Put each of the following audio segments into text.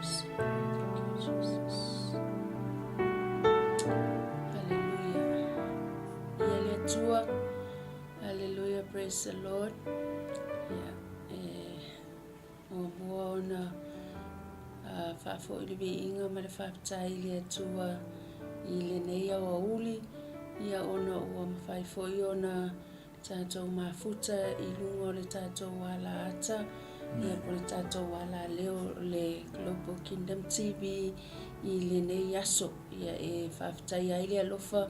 Thank you, Jesus. Hallelujah. Ia le Atua. Hallelujah, praise the Lord. Ia, e muamua ona faafoi le viiga ma le faafetai i le Atua i lenei aoauli, ia ona ua mafai foi ona tatou mafuta i luga o le tatou ala ata, ia po o le tatou ala leo o le Global Kingdom TV i lenei aso. Ia e faafetaia ai le alofa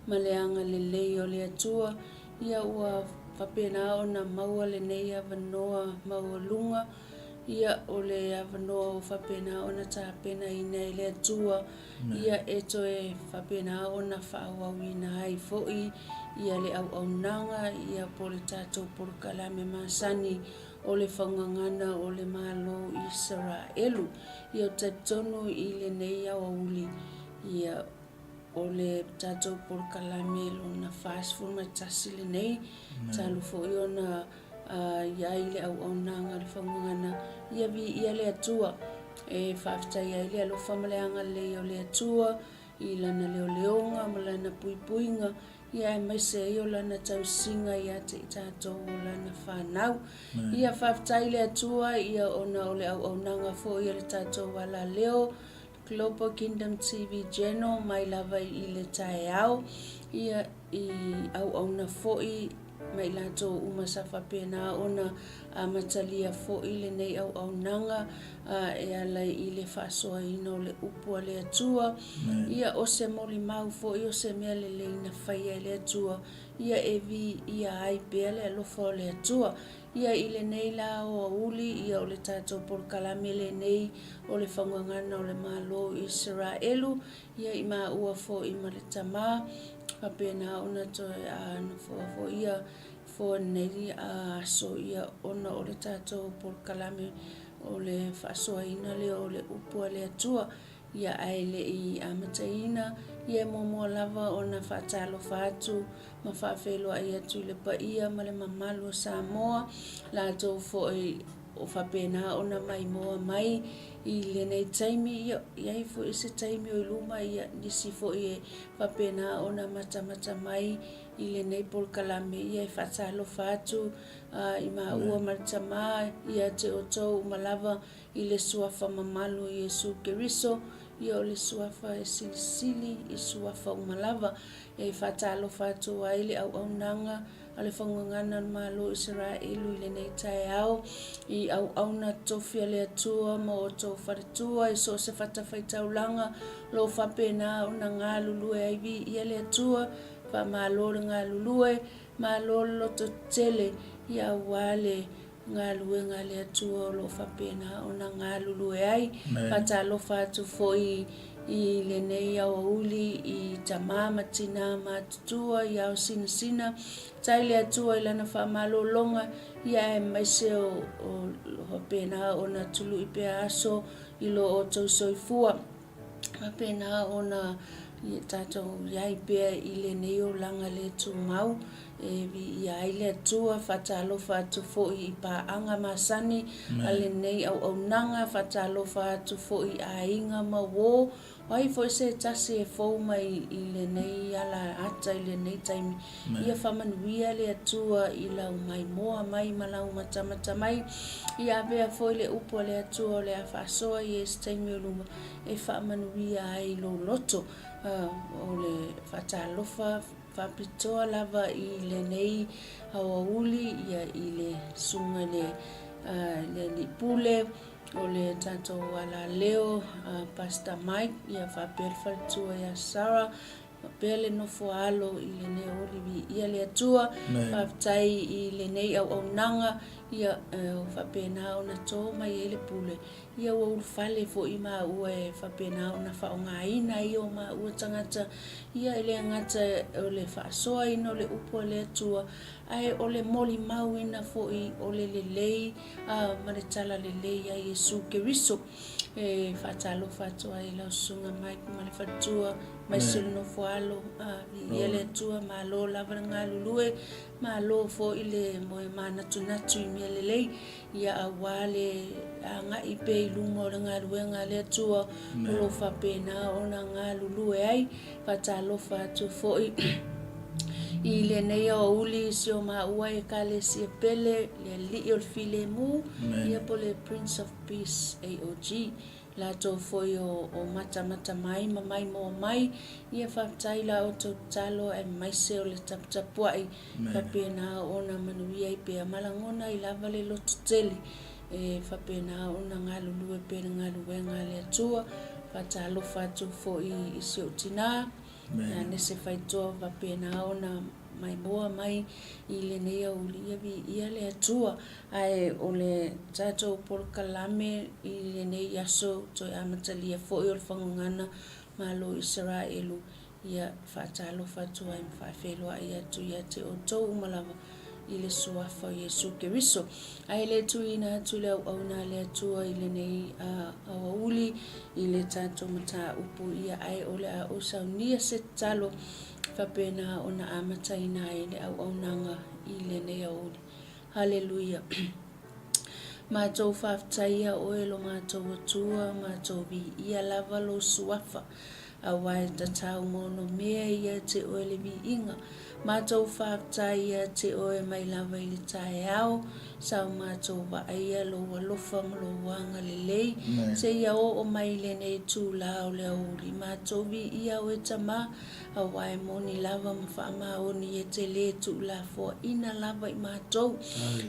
ma le agalelei o le Atua, ia ua faapena ona maua lenei avanoa maualuga, ia o le avanoa ua faapena ona tapenaina e le Atua, ia e toe faapena ona faaauauina ai foi ia le auaunaga ia po o le tatou polokalame masani o le faugagana o le Malo o Isaraelu. Ia ou te talitonu i lenei aoauli, ia o le tatou polokalame lona 41 lenei, talu foi ona i ai le auaunaga o le faugagana, ia viia le Atua. E faafetai ai le alofa ma le agalelei o le Atua i lana leoleoga ma lana puipuiga, ia aemaise ai o lana tausiga ia te i tatou o lana fanau. Ia faafetai le Atua ia ona o le auaunaga foi a le tatou alaleo Global Kingdom TV Channel mai lava i le taeao, ia i auauna foi ma i latou uma sa faapena ona amatalia foi lenei auaunaga e ala i le faasoaina o le upu a le Atua. Ia o se molimau foi o se mea lelei na faia e le Atua, ia e viia ai pea le alofa o le Atua. Ia i lenei la aoauli, ia o le tatou polokalame lenei o le faugagana o le Malo o Isaraelu, ia i maua foi ma le Tama, faapena ona toe nofoa foi ia foa nei aso ia ona o le tatou polokalame o le faasoaina lea o le upu a le Atua. Ia ae le i amataina, ia e muamua lava ona faatalofa atu ma faafeiloai atu i le paia ma le mamalu o Samoa, latou foi o faapena ona maimoa mai i lenei taimi, ia i ai foi se taimi o i luma, ia nisi foi e faapena ona matamata mai i lenei polokalame, ia e faatalofa atu i maua ma le Tama ia te outou uma lava i le Suafa mamalu o Iesu Keriso, ia o le Suafa e silisili i suafa uma lava, e faatalofa atu ai le auaunaga a le Faugagana o le Malo o Isaraelu i lenei taeao, i auauna tofi a le Atua ma outou faletua i so o se fatafaitaulaga o lo o faapena ona galulue ai. Viia le Atua, faamalo le galulue, malo le lototele, ia aua le galuega a le Atua o lo o faapena ona galulue ai. Faatalofa atu foi i lenei aoauli i tama ma tina matutua i ao sinasina, tai le Atua i lana faamalologa, ia aemaise o lo o faapena ona tului pea aso i lo outou soifua. Faapena ona tatou i ai pea i lenei olaga le tumau e viia ai le Atua. Faatalofa atu foi i paaga masani a lenei auaunaga, faatalofa atu foi i aiga ma uo, o ai foi se tasi e fou mai i lenei ala ata i lenei taimi. Ia faamanuia le Atua i lau maimoa mai ma lau matamata mai. Ia avea foi le upu a le Atua o le a faasoa i se taimi o luma e faamanuia ai lou loto. O le faatalofa faapitoa lava i lenei aoauli ia i le susuga i le Alii Pule o le tatou alaleo Pastor Mike ia faapea le faletua ia Sarah Faapea le nofo alo i lenei aoauli viia le Atua. Faafetai i lenei auaunaga ia faapena ona to mai ai le pule ia ua ulufale foi maua e faapena ona faaaogaina ai o maua tagata ia e le gata o le faasoaina o le upu a le Atua ae o le molimauina foi o le lelei ma le talalelei a Iesu Keriso. E faatalofa atu ai i lau susuga Mike ma le faletua, aemaise le nofo alo, viia le Atua, malo lava le galulue, malo foi le moe manatunatu i mea. mea lelei, ia auā le agai pea i luma o le galuega a le Atua o lo o faapena ona galulue ai. Faatalofa atu foi i lenei aoauli i si o maua Ekalesia pele, le Alii o le Filemu, ia po o le Prince of Peace AOG. Latou foi o matamata mai ma maimoa mai, ia faafetai la outou tatalo aemaise o le taputapuai faapena ona manuia ai pea ma lagona ai lava le loto tele e faapena ona galulue pea i le galuega a le Atua. Faatalofa atu foi i si ou tinā, ia Nese Faitoa faapena ona maimoa mai i lenei aoauli, ia viia le Atua. Ae o le tatou polokalame i lenei aso toe amatalia foi o le Fagogana Malo o Isaraelu, ia faatalofa atu ai ma faafeiloai atu ia te outou uma lava i le Suafa o Iesu Keriso. Ae le tuuina atu le auauna a le Atua i lenei aoauli i le tatou mataupu ia ae o le a ou saunia se tatalo faapena ona amataina ai le auaunaga i lenei aoauli. Haleluia. Matou faafetaia oe lo matou Atua, matou viia lava lou suafa, aua e tatau maonomea ia te oe le viiga. Matou faafetai ia te oe mai lava i le taeao, sa o matou vaaia lou alofa ma lou agalelei, seia oo mai i lenei itula o le aoauli. Matou viia oe Tama, Aua e moni lava ma faamaoni e te le tuulafoaina lava i matou.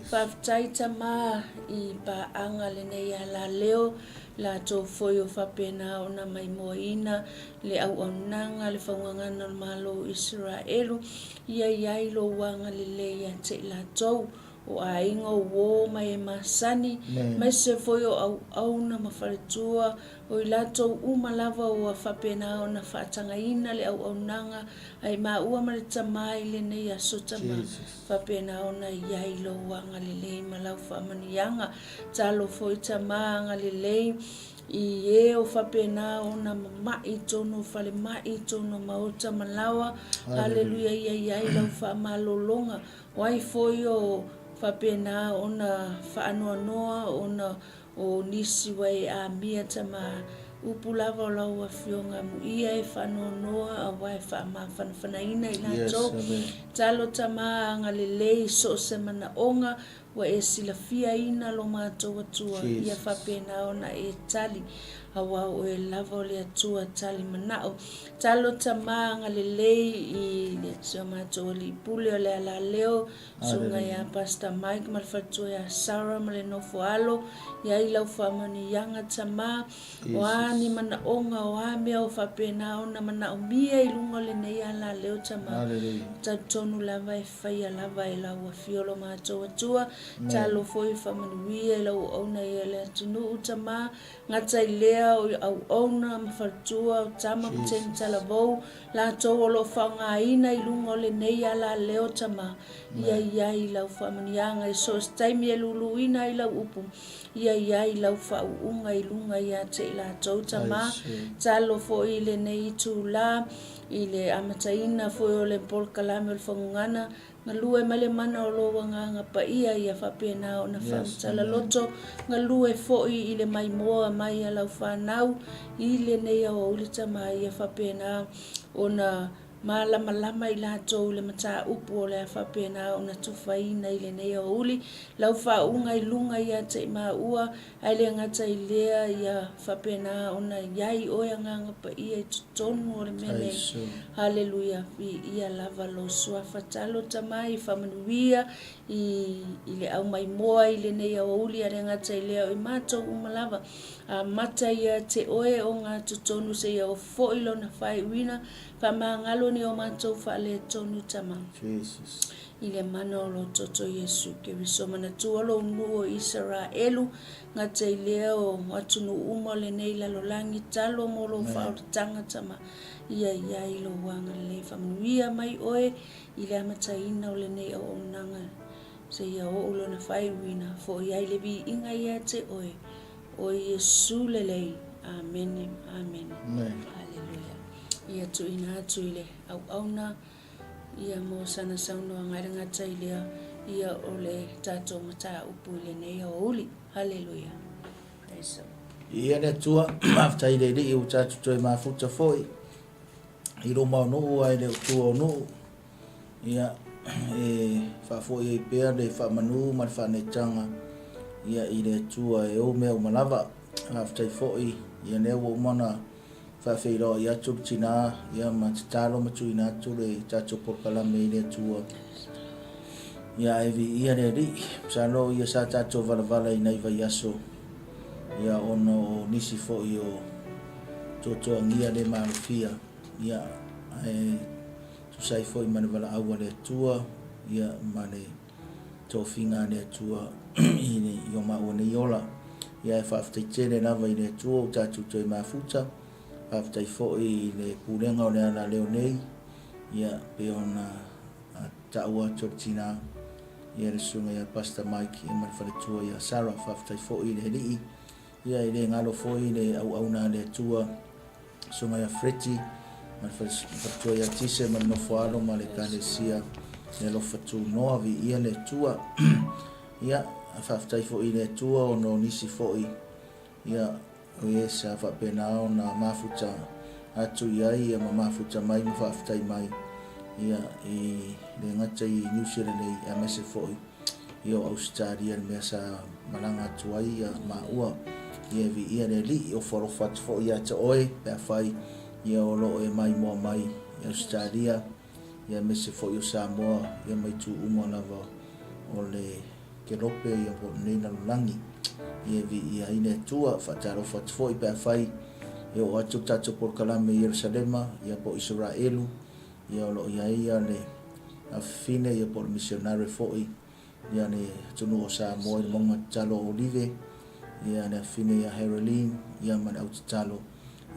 Faafetai Tama i paaga lenei alaleo, latou foi o faapena ona maimoaina le auaunaga le faugagana o le Malo o Iseraelu, ia i ai lou agalelei ia te i latou. O aiga o uō ma e masani, maise foi o auauna ma faletua, o i latou uma lava ua faapena ona faatagaina le auaunaga a i maua ma le Tama i lenei aso Tama, faapena ona i ai lou agalelei ma lau faamanuiaga. Talo foi Tama agalelei i e o faapena ona mama'i i tonu o falemai, i tonu o maota ma laoa. Haleluia ia i ai lau faamalologa. O ai foi o faapena ona faanoanoa ona o nisi ua e amia tama upu lava o lau afioga amuia e faanoanoa aua e faamafanafanaina i latou. Talo tama agalelei so o se manaoga ua e silafiaina lo matou Atua ia faapena ona e tali aua o oe lava o le Atua tali manao. Talo tama agalelei i le si o matou alii pule o le alaleo, susuga ia Pastor Mike ma le faletua ia Sarah ma le nofo alo, i ai lau faamanuiaga tama, o a ni manaoga, o a mea o faapena ona manaomia i luga o lenei alaleo tama, talitonu lava e faia lava e lau afio lo matou Atua, talo foi faamanuia i lau auauna ia le atunuu tama, Gata i lea o auauna ma faletua, o tama ma teine talavou, latou o lo o faaaogaina i luga o lenei alaleo tama, ia i ai lau faamanuiaga i so o se taimi e luluina ai lau upu, ia i ai lau faauuga i luga ia te i latou tama. Talo foi i lenei itula, i le amataina foi o le polokalame o le fagogana, Galue mai le mana o lou Agaga Paia ia faapena ona faamatala loto, galue foi i le maimoa mai a lau fanau i lenei aoauli tama ia faapena ona malamalama i latou i le mataupu o le a faapena ona tufaina i lenei aoauli lau faauuga i luga ia te i maua Ae le gata i lea, ia faapena ona i ai oe Agaga Paia i totonu o le mea nei. Haleluia, viia lava lou Suafa talo Tama i faamanuia i, i le aumaimoa i lenei aoauli, ae le gata i lea o i matou uma lava. Amata ia te oe o ngā totonu seia oo foi lona faaiuina, faamagalo ni o matou faaletonu Tama. Jesus. I le mana o lo toto Iesu Keriso manatua lou nuu o Isaraelu, gata i lea o atunuu uma o lenei lalolagi, talo mo lou faaolataga tama, ia i ai lou agalelei faamanuia mai oe i le amataina o lenei auaunaga seia oo lona faaiuina, foi ai le viiga ia te oe, o Iesu lelei. Amene, amene. Haleluia. Ia tuuina atu i le auauna. Ia mo sana saunoaga e le gata i lea, Ia o le tatou mataupu i lenei aoauli. Haleluia. Praise the Lord. Viia le Atua, faafetai i le Alii ua tatou toe mafuta foi i luma o nuu ae le o tua o nuu. Ia, e faafoi ai pea le faamanu ma le faaneetaga ia i le Atua e ou mea uma lava. Faafetai foi ia lea ua uma ona faafeiloai atu le tina ia ma tatalo ma tuuina atu le tatou polokalame i le Atua. Ia ae viia le Alii. Masalo ia sa tatou valavala i nai vaiaso ia ona o nisi foi o tuatuagia le malofia ia ae tusa ai foi ma le valaau a le Atua ia ma le tofiga a le Atua i o maua nei ola. Ia e faafetai tele lava i le Atua ua tatou toe mafuta. Faafetai foi i le pulega o le alaleo nei, ia pei ona taua atu e le tina, ia le susuga ia Pastor Mike ia ma le faletua ia Sarah. Faafetai foi i le Alii, ia e le galo foi le auauna a le Atua, Susuga ia Freti ma le faletua ia Tise ma le nofoalo ma le Ekalesia le alofa tunoa, viia le Atua. Ia, faafetai foi i le Atua ona o nisi foi ia o e sa faapena ona mafuta atu i ai ia ma mafuta mai ma faafetai mai ia i le gata i New Zealand nei aemaise foi ia o Ausetalia le mea sa malaga atu ai ia maua ia e viia le Alii ofo alofa atu foi ia te oe pe afai ia o lo o e maimoa mai i Ausetalia ia aemaise foi o Samoa ia ma itu uma lava o le kelope ia po o lenei lalolagi ia e viia ai le Atua. Faatalofa atu foi pe afai e oo atu le tatou polokalame i Ierusalema ia po o Isaraelu Ia o lo o i ai ia le afafine ia po o le misionare foi ia le atunuu o Samoa i le mauga tatalo o Olive, ia le afafine ia Haroline ia ma le au tatalo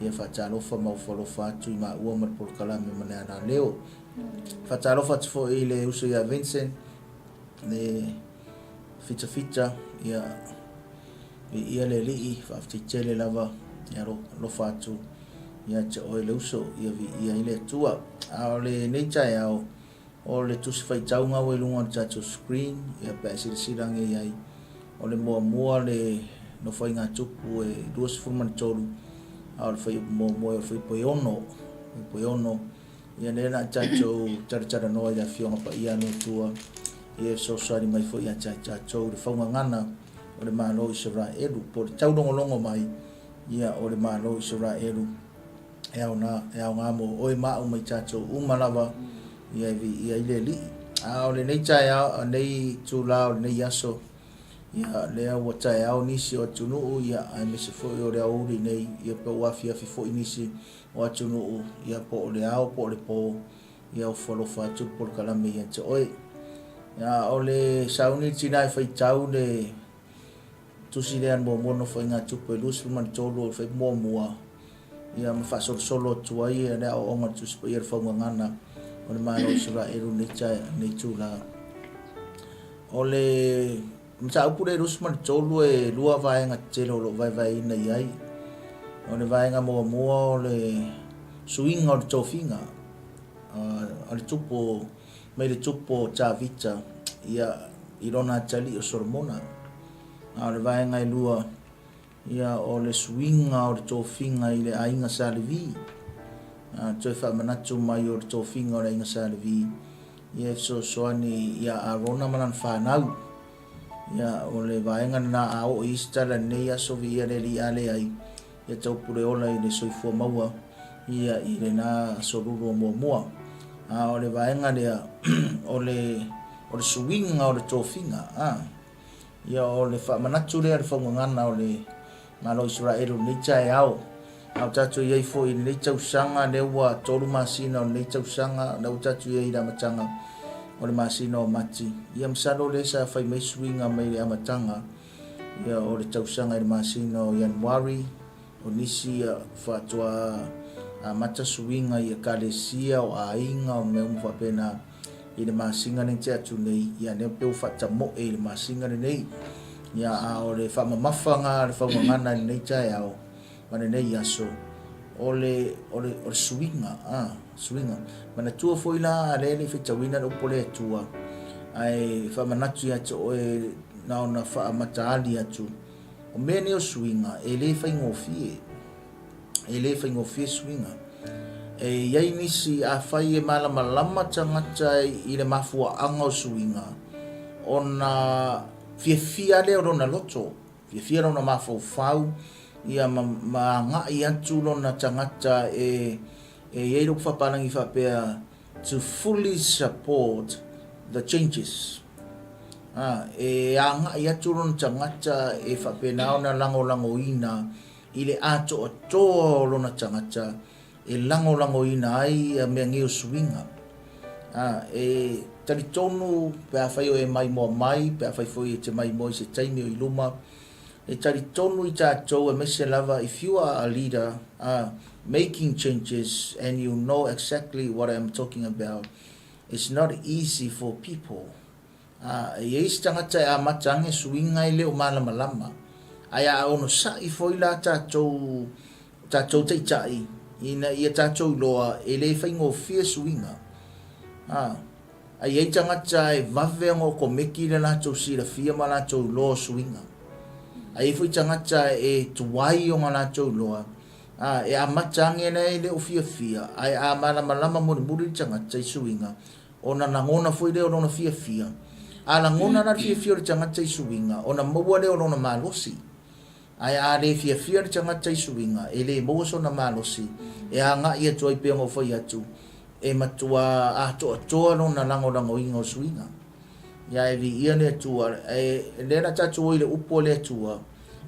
ia faatalofa ma ofo alofa atu i maua ma le polokalame ma le alaleo. Faatalofa atu foi i le uso ia Vincent le fitafita ia Viia le Alii, faafetai tele lava e alofa atu ia te oe le uso, ia viia ai le Atua. A o lenei taeao, o le tusi faitauga ua i luga o le tatou screen, ia pe a e silasila ane i ai, o le muamua le Nofoaiga Tupu e 23, a o le fuaiupu muamua o le fuaiupu e 6, fuaiupu e 6, Ia lea la tatou talatalanoa i le Afioga Paia a le Atua, ia e fesoasoani mai foi ia te tatou i le faugagana o le Malo o Isaraelu, po o le taulogologo mai ia o le Malo o Isaraelu e aoga, e aoga mo oe ma au ma i tatou uma lava, ia e viia ai le Alii. A o lenei taeao, lenei itula o lenei aso, Ia, lea ua taeao nisi o atunuu, ia, aemaise foi o le aoauli nei, ia, pe ua afiafi foi nisi o atunuu, ia, po o le ao po o le po, ia, ofo alofa atu le polokalame ia te oe. Ia, o le sauni le tina e faitau le tusi lea muamua Nofoaiga Tupu e 23 o le fai muamua, ia, ma faasolosolo atu ai le aoaoga a le Tusi Paia i le faugagana o le Malo o Isaraelu i lenei itula. O le mataupu lea 23 e lua vaega tetele o lo o vaevaeina i ai. O le vaega muamua o le suiga o le tofiga a le tupu mai le tupu o Tavita ia i lona atalii o Solomona. A o le vaega e lua ia o le suiga o le tofiga i le aiga Sa Levi. A toe faamanatu mai o le tofiga o le aiga Sa Levi ia e fesoasoani ia Arona ma lana fanau. Ia o le vaega lena a oo i isi tala lenei aso viia le Alii a leai ia taupule ola i le soifua maua ia i lena aso lulua muamua. A o le vaega lea o le o le suiga o le tofiga a ia o le faamanatu lea le faugagana o le Malo o Isaraelu i lenei taeao. A o tatou i ai foi i lenei tausaga, lea ua 3 masina o lenei tausaga, lea ua tatou i ai i le amataga o le masina o Mati. Ia masalo lea sa fai mai suiga mai le amataga ia o le tausaga i le masina o Ianuari, o nisi faatoa amata suiga i ekalesia, o aiga, o mea uma faapena i le masina lea na tea atu nei, ia lea pei ua faatamoe i le masina lenei. Ia a o le faamamafa a le faugagana i lenei taeao ma lenei aso, o le, o le, o le suiga, a, suiga. Manatua foi la, a lea e le i faitauina le upu a le Atua, Ae faamanatu ia te oe na ona faamataali atu, o mea nei o suiga e le faigofie. E le faigofie suiga. E i ai nisi afai e malamalama tagata i le mafuaaga o suiga, ona fiafia lea o lona loto, fiafia lona mafaufau, ia ma, ma agai atu lona tagata e, e i ai le upu faapalagi faapea, to fully support the changes. A, e agai atu lona tagata e faapena ona lagolagoina i le atoatoa o lona tagata e lagolagoina ai ia mea nei o suiga. A, e talitonu pe afai o e maimoa mai, pe afai foi e te maimoa i se taimi o i luma, e talitonu i tatou aemaise lava if you are a leader uh, making changes and you know exactly what I'm talking about, it's not easy for people. Ā, e i ai isi tagata e amata age suiga e le o malamalama, ae a onosai foi la tatou, tatou taitai ina ia tatou iloa e le faigofie suiga. Ā, a i ai tagata e vave ona okomeki le latou silafia ma latou iloa o suiga. A i ai foi tagata e tuai ona latou iloa, ā, e amata age la e le o fiafia, ae a malamalama mulimuli le tagata i suiga, Ona lagona foi lea o lona fiafia. A lagona la le fiafia o le tagata i suiga, ona maua lea o lona malosi. Ae a le fiafia le tagata i suiga, e le maua sona malosi e agai atu ai pei ona ou fai atu, e matua atoatoa lona lagolagoina o suiga. Ia e viia le Atua, e lea la tatou o i le upu a le Atua,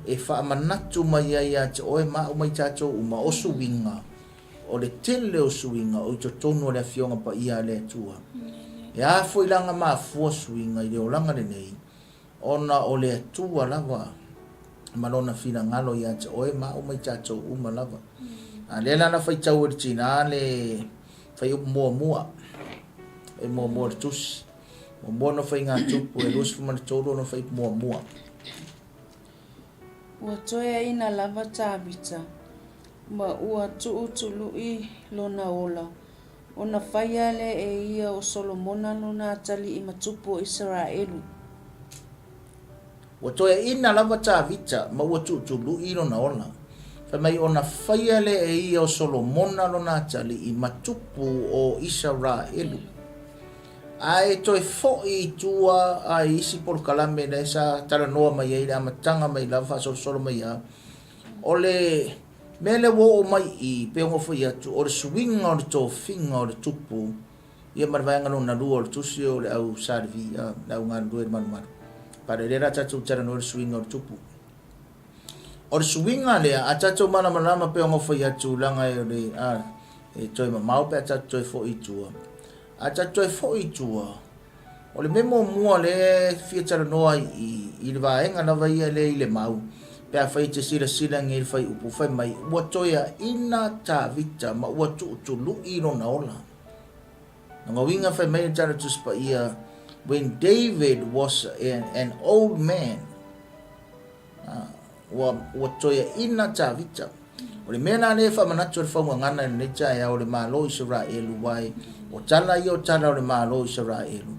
e faamanatu mai ai ia te oe ma au ma i tatou uma, o suiga, O le tele o suiga o i totonu o le Afioga Paia a le Atua. E a foi la mafua suiga i le olaga lenei, ona o le Atua lava ma Lona finagalo ia te oe ma au ma i tatou uma lava. A lea la na faitau e le tinā le fuaiupu muamua, e muamua o le tusi, muamua ona faigatupu e 23 ona fuaiupu muamua. Ua toeaina lava Tavita, ma ua tuutului lona ola, ona faia lea e ia o Solomona lona atalii ma tupu o Isaraelu. Ua toeaina lava Tavita, ma ua tuutului lona ola. Fai mai ona faia lea e ia o Solomona lona atalii ma tupu o Isaraelu. Ae toe foi i tua a i isi polokalame lea sa talanoa mai ai i le amataga mai lava faasolosolo mai lava, o le mea lea ua oo mai i i, pei ona ou fai atu, o le suiga o le tofiga o le tupu, ia ma le vaega lona lua o le tusi o le au Salivi, le au galulue i le malumalu. Pale lea la tatou talanoa i le suiga o le tupu. O le suiga lea, a tatou malamalama pei ona ou fai atu, leaga e, le, a, e toe mamao pe a tatou toe foi i tua. A tatou toe foi i tua, o le mea muamua lea e fia talanoa ai i, i le vaega lava ia lea i le mau, pe afai e te silasila nei i le fuaiupu, fai mai, ua toeaina Tavita ma ua tuutului lona ola. Lona uiga fai mai le Tala Tusi Paia, when David was an, an old man, ah, ua, ua toeaina Tavita. O le mea la lea e faamanatu e le faugagana i lenei taeao o le Malo o Isaraelu, wae o tala ia o tala o le Malo o Isaraelu,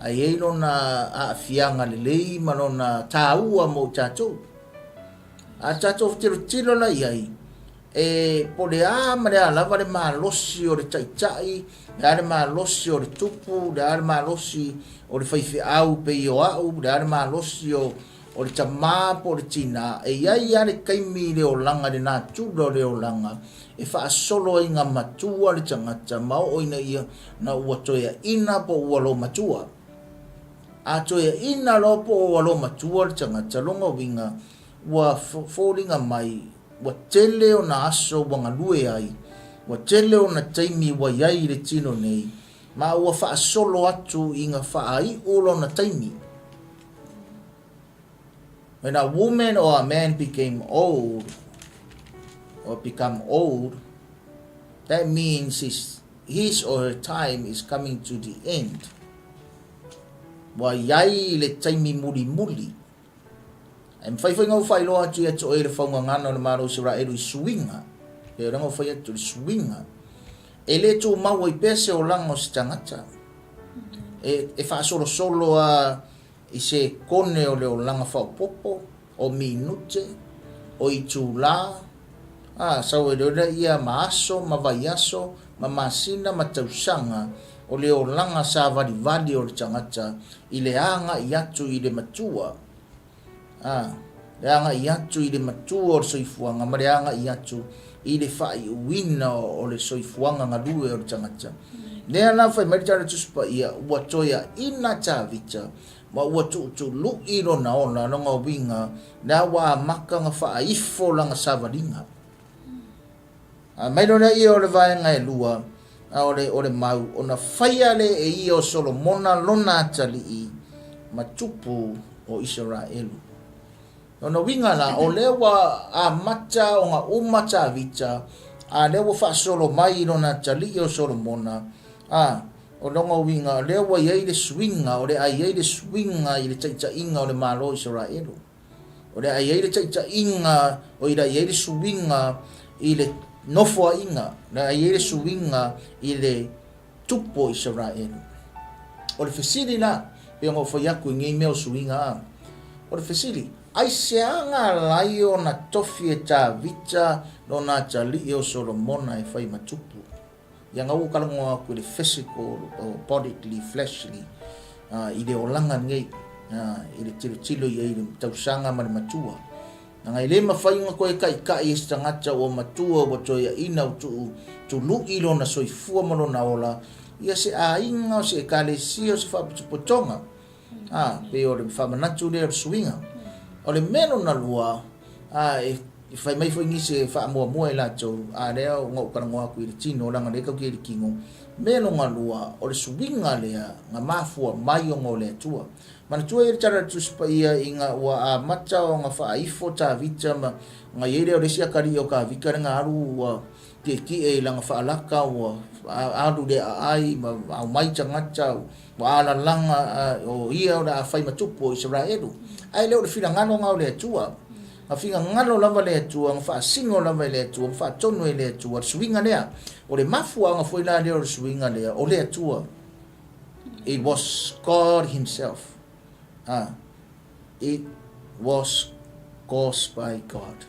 ae i ai lona aafiaga lelei ma lona taua mo i tatou. A tatou tilotilo la i ai, e po o le a ma le a lava le malosi o le taitai, le a le malosi o le tupu, le a le malosi o le faifeau pei o au, le a le malosi o, o le tamā po o le tinā, e i ai lava le taimi i le olaga, i le natura o le olaga, e faasolo ai ngā matua le tagata ma oo ina ia na ua toeaina po ua lomatua. A toeaina loa po ua lomatua le tagata, lona uiga, ua foliga mai, ua tele ona aso ua galue ai, ua tele ona taimi ua i ai i le tino nei, ma ua faasolo atu i nga faaiu lona taimi. When a woman or a man became old, or become old, that means his, his or her time is coming to the end. Ua iai le taimi mulimuli. E mawhai whai ngau whailoa atu ia te oe le whaungangana o le Malo Isaraelu i suiga. Pe o ngau whai atu le suiga. E le tū mau ai pea se olaga o se tagata. E, e faasolosolo a i se kone o le olaga faaopoopo, o minute, o itulā, ā, sau ai loa lea ma aso, ma vaiaso, ma masina, ma tausaga, o le olaga savalivali o le tagata i le agai atu i le matua, ā, le agai atu i le matua o le soifuaga ma le agai atu i le faaiuina o le soifuaga galue o le tagata. Lea la fai mai le Tala Tusi Paia, ua toeaina Tavita ma ua tuutului lona ola, lona uiga, lea ua amata ona faaifo lana savaliga. A mai loa lea o le vaega e lua, a o le, o le mau, ona faia lea e ia o Solomona lona atalii ma tupu o Isaraelu. Lona uiga la, o lea ua amata ona uma Tavita, a lea ua faasolo mai i lona atalii o Solomona, a, o lona uiga, o lea ua i ai le suiga, o le a i ai le suiga i le taitaiga o le Malo o Isaraelu. O le a i ai le taitaiga, o le a i ai le suiga i le nofoaiga, o le a i ai le suiga i le tupu o Isaraelu. O le fesili la, pei ona ou fai atu i nei mea o suiga a, o le fesili, aisea na ala ai ona tofi e Tavita lona atalii o Solomona e fai ma tupu? Ia na ua talanoa atu i le physical or bodily, fleshly, i le olaga nei, i le tilotilo i ai i le tausaga ma le matua. Leaga e le mafai ona toe taitai e se tagata ua matua ua toeaina ua tuu tului lona soifua ma lona ola ia se aiga o se ekalesia o se faapotopotoga. A, pei o le faamanatu lea o le suiga. O le mea lona lua, a, e fai mai foi nisi e faamuamua e latou, a lea na ou talanoa atu i le tino, leaga o lea tatou te i le tino. Mea lona lua, o le suiga lea na mafua mai ona o le Atua. Manatua ia le Tala o le Tusi Paia ina ua amata ona faaifo Tavita ma ona i ai lea o le isi atalii o Tavita lea na alu ua tietie i lana faalata ua alu i le aai ma aumai tagata ua alalaga o ia o le a fai ma tupu o Isaraelu. Ae le o le finagalo na o le Atua. Na finagalo lava le Atua, na faasino lava e le Atua, ma faatonu e le Atua le suiga lea. O le mafuaaga foi la lea o le suiga lea, o le Atua. It was God himself. Ah, it was caused by God.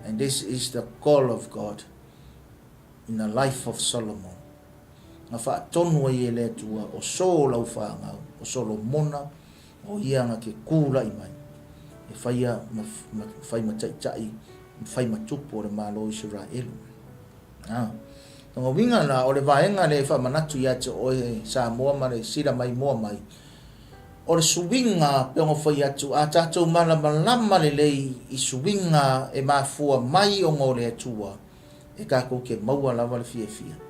And this is the call of God in the life of Solomon. Na faatonu ai e le Atua o so lau whāngau, o Solomona, o ia nga ke kūla'i mai. E whaia ma, ma, whai ma taita'i, ma whai ma tupu o le Malo Israelu. Ā. Lona uiga la, o le vaega lea e faamanatu ia te oe Samoa ma le sila mai moa mai, o le suiga pei ona fai atu, a tatou malamalama lelei i suiga e mafua mai ona o le Atua, e tatou te maua lava le fiafia.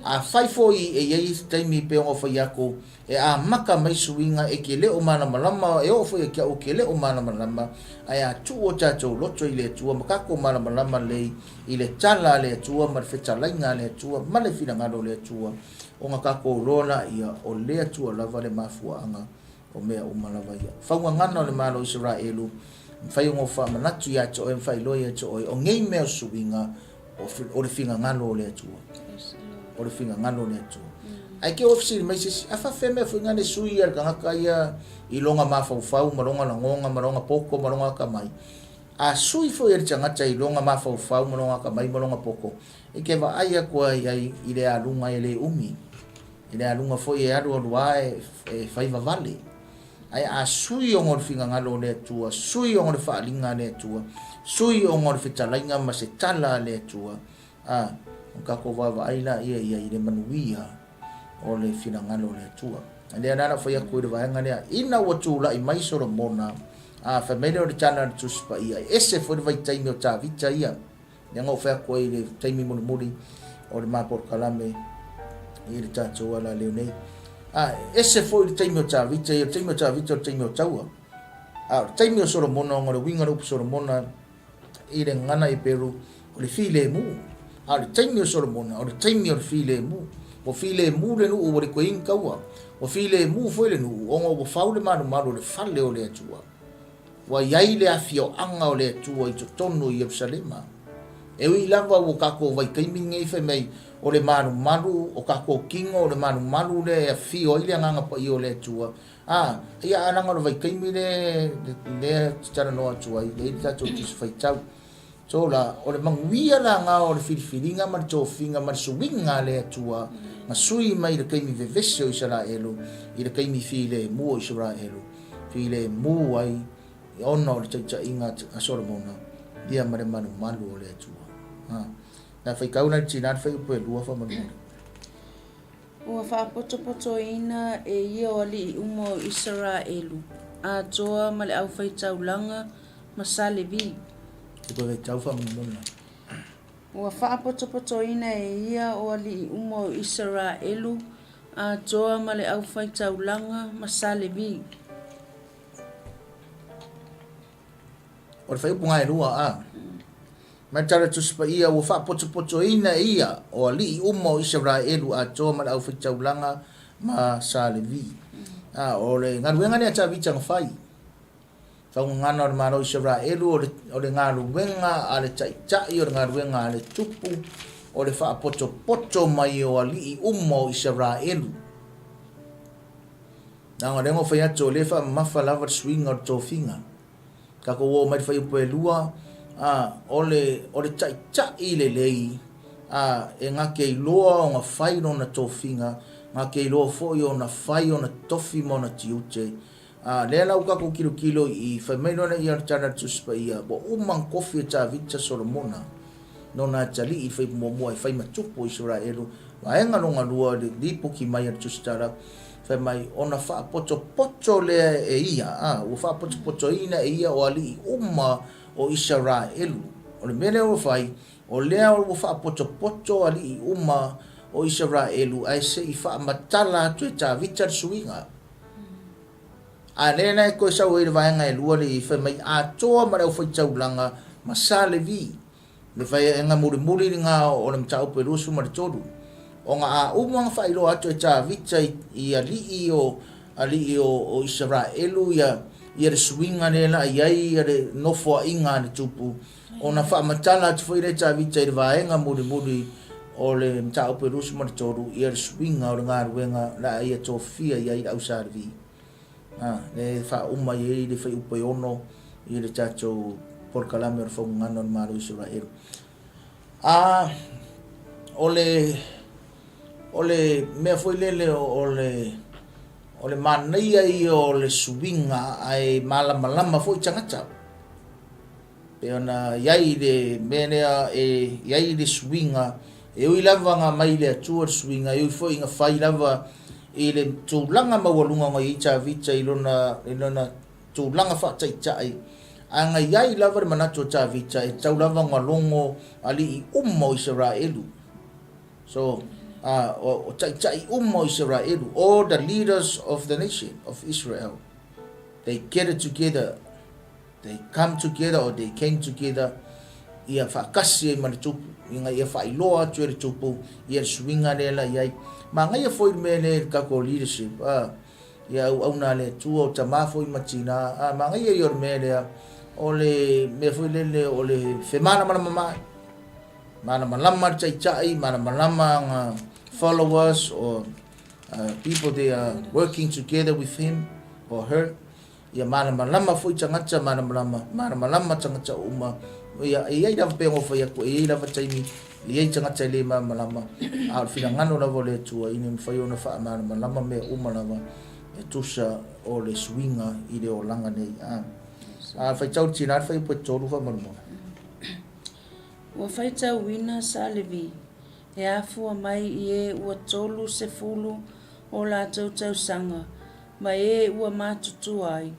Afai foi e i ai isi taimi pei ona fai atu, e amata mai suiga e te le o malamalama, e oo foi ia te au e te le o malamalama, ae a tuu o tatou loto i le Atua ma tatou malamalama lelei i le tala a le Atua ma le fetalaiga a le Atua ma le finagalo o le Atua, ona tatou iloa laia o le Atua lava le mafuaaga o mea uma lava ia. Faugagana o le Malo o Isaraelu, mafai ona ou faamanatu ia te oe ma faailoa ia te oe, o nei mea o suiga, o le finagalo o le Atua. O le finagalo o le Atua. Ae ke fesili mai se isi, a faafefea mea foi le sui a le tagata ia i lona mafaufau ma lona lagona ma lona poto ma lona atamai. A sui foi e le tagata i lona mafaufau ma lona atamai ma lona poto, e ke vaai atu ai ai i le aluga e le umi. I le aluga foi e alualu lava e fai vavale. Ae a sui ona o le finagalo o le Atua, sui ona o le faaaliga a le Atua, sui ona o le fetalaiga ma se tala a le Atua, a, ona tatou vaavaai laia i ai i le manuia o le finagalo o le Atua. A lea la na fai atu i le vaega lea, ina ua tulai mai Solomona, a, fai mai lea o le tala a le Tusi Paia, e ese foi le vaitaimi o Tavita ia. Lea na ou fai atu ai i le taimi mulimuli o le ma polokalame i le tatou alaleo nei. A, ese foi le taimi o Tavita ia, o le taimi o Tavita o le taimi o taua. A o le taimi o Solomona, ona o le uiga o le upu Solomona i le gagana Heperu, o le filemu. A o le taimi o Solomona, o le taimi o le filemu. Ua filemu le nuu ua le toe i ai ni taua. Ua filemu foi le nuu ona ua fau le malumalu o le fale o le Atua. Ua i ai le afioaga o le Atua i totonu o Ierusalema. E ui lava ua tatou vaitaimi lenei fai mai o le malumalu o tatou tino, o le malumalu lea e afio ai le Agaga Paia o le Atua, a, ia ae leaga o le vaitaimi lea lea ou te talanoa atu ai, lea e i ai le tatou Tusi Faitau. So la, o le manuia lana o le filifiliga ma le tofiga ma le suiga a le Atua na sui mai i le taimi vevesi o Isaraelu i le taimi filemu o Isaraelu, filemu ai ona o le taitaiga a Solomona ia ma le malumalu o le Atua. Ha. Na faitau la le tina le fuaiupu e lua faamolemole. Ua faapotopotoina e ia o alii uma o Isaraelu, atoa ma le aufaitaulaga ma sa Levi. Te koe faitau faamolemole. Ua faapotopotoina e ia o alii uma o Isaraelu, atoa ma le aufaitaulaga ma sa Levi. O le fuaiupu lena e lua, a. Mai tala Tusi Paia, ua faapotopotoina e ia o alii uma o Isaraelu atoa ma le aufaitaulaga ma sa Levi. A, o le galuega lea a Tavita na fai. Faugagana o le Malo o Isaraelu, o le, o le galuega a le taitai, o le galuega a le tupu, o le faapotopoto mai o alii uma o Isaraelu. Leaga o lea na ou fai atu, o lea e faamamafa lava le suiga o le tofiga. Tatou oo mai le fuaiupu e lua, a, o le, o le taitai lelei, a, e na te iloa ona fai lona tofiga, na te iloa foi ona fai ona tofi ma ona tiute. A, lea la ua tatou tilotilo i i, fai mai loa lea o le tala a le Tusi Paia, ua uma ona tofi e Tavita Solomona, nona atalii i le fuaiupu muamua e fai ma tupu o Isaraelu. Vaega lona lua, le lipoti mai a le Tusi Tala, fai mai, ona faapotopoto lea e ia, a, ua faapotopotoina e ia o alii uma o Isaraelu. O le mea lea ua fai, o lea ua faapotopoto alii uma o Isaraelu, ae se i faamatala atu e Tavita le suiga. A lea la e toe sau ai le vaega e lua le fai mai atoa ma le aufaitaulaga ma sa Levi. Le vaega mulimuli lena o le mataupu e 23. Ona a uma ona faailoa atu e Tavita i, i alii o alii o, o Isaraelu ia, ia le suiga lea la i ai ia le nofoaiga a le tupu, ona faamatala atu foi lea e Tavita i le vaega mulimuli o le mataupu e 23 ia le suiga o le galuega la a ia tofia i ai le au sa Levi. A, lea e faauma i ai le fuaiupu e 6 i le tatou polokalame o le Faugagana o le Malo o Isaraelu. A, o le, o le mea foi lele o le, o le manaia ia o le suiga ae malamalama foi tagata. Pei ona i ai le mea lea e i ai le suiga, e ui lava na aumai i le Atua le suiga, e ui foi na fai lava i le tulaga maualuga na i ai Tavita i lona, i lona tulaga faataitai, ae na i ai lava le manatu o Tavita e tatau lava ona logo alii uma o Isaraelu. So, o, o taitai uma o Isaraelu, all the leaders of the nation of Israel, they get it together. They come together or they came together ia faatasi ai ma le tupu, ina ia faailoa atu e le tupu ia le suiga lea la i ai. Manaia foi le mea lea i le tatou leadership, a, ia auauna a le Atua, o tama foi ma tina, a, manaia ia o le mea lea, o le mea foi lele o le femalamalama mai. Malamalama le taitai, malamalama ana followers or people they are working together with him or her. Ia malamalama foi tagata, malamalama, malamalama tagata uma. Ia, e i ai lava pei ona ou fai atu, e i ai lava taimi, e i ai tagata e le malamalama, a o le finagalo lava o le Atua, ina ia mafai ona faamalamalama mea uma lava e tusa o le suiga i le olaga nei. A, a faitau le tina le fuaiupu e tolu faamolemole. Ua faitauina sa Levi, e afua mai i e ua 30 o latou tausaga, ma e ua matutua ai,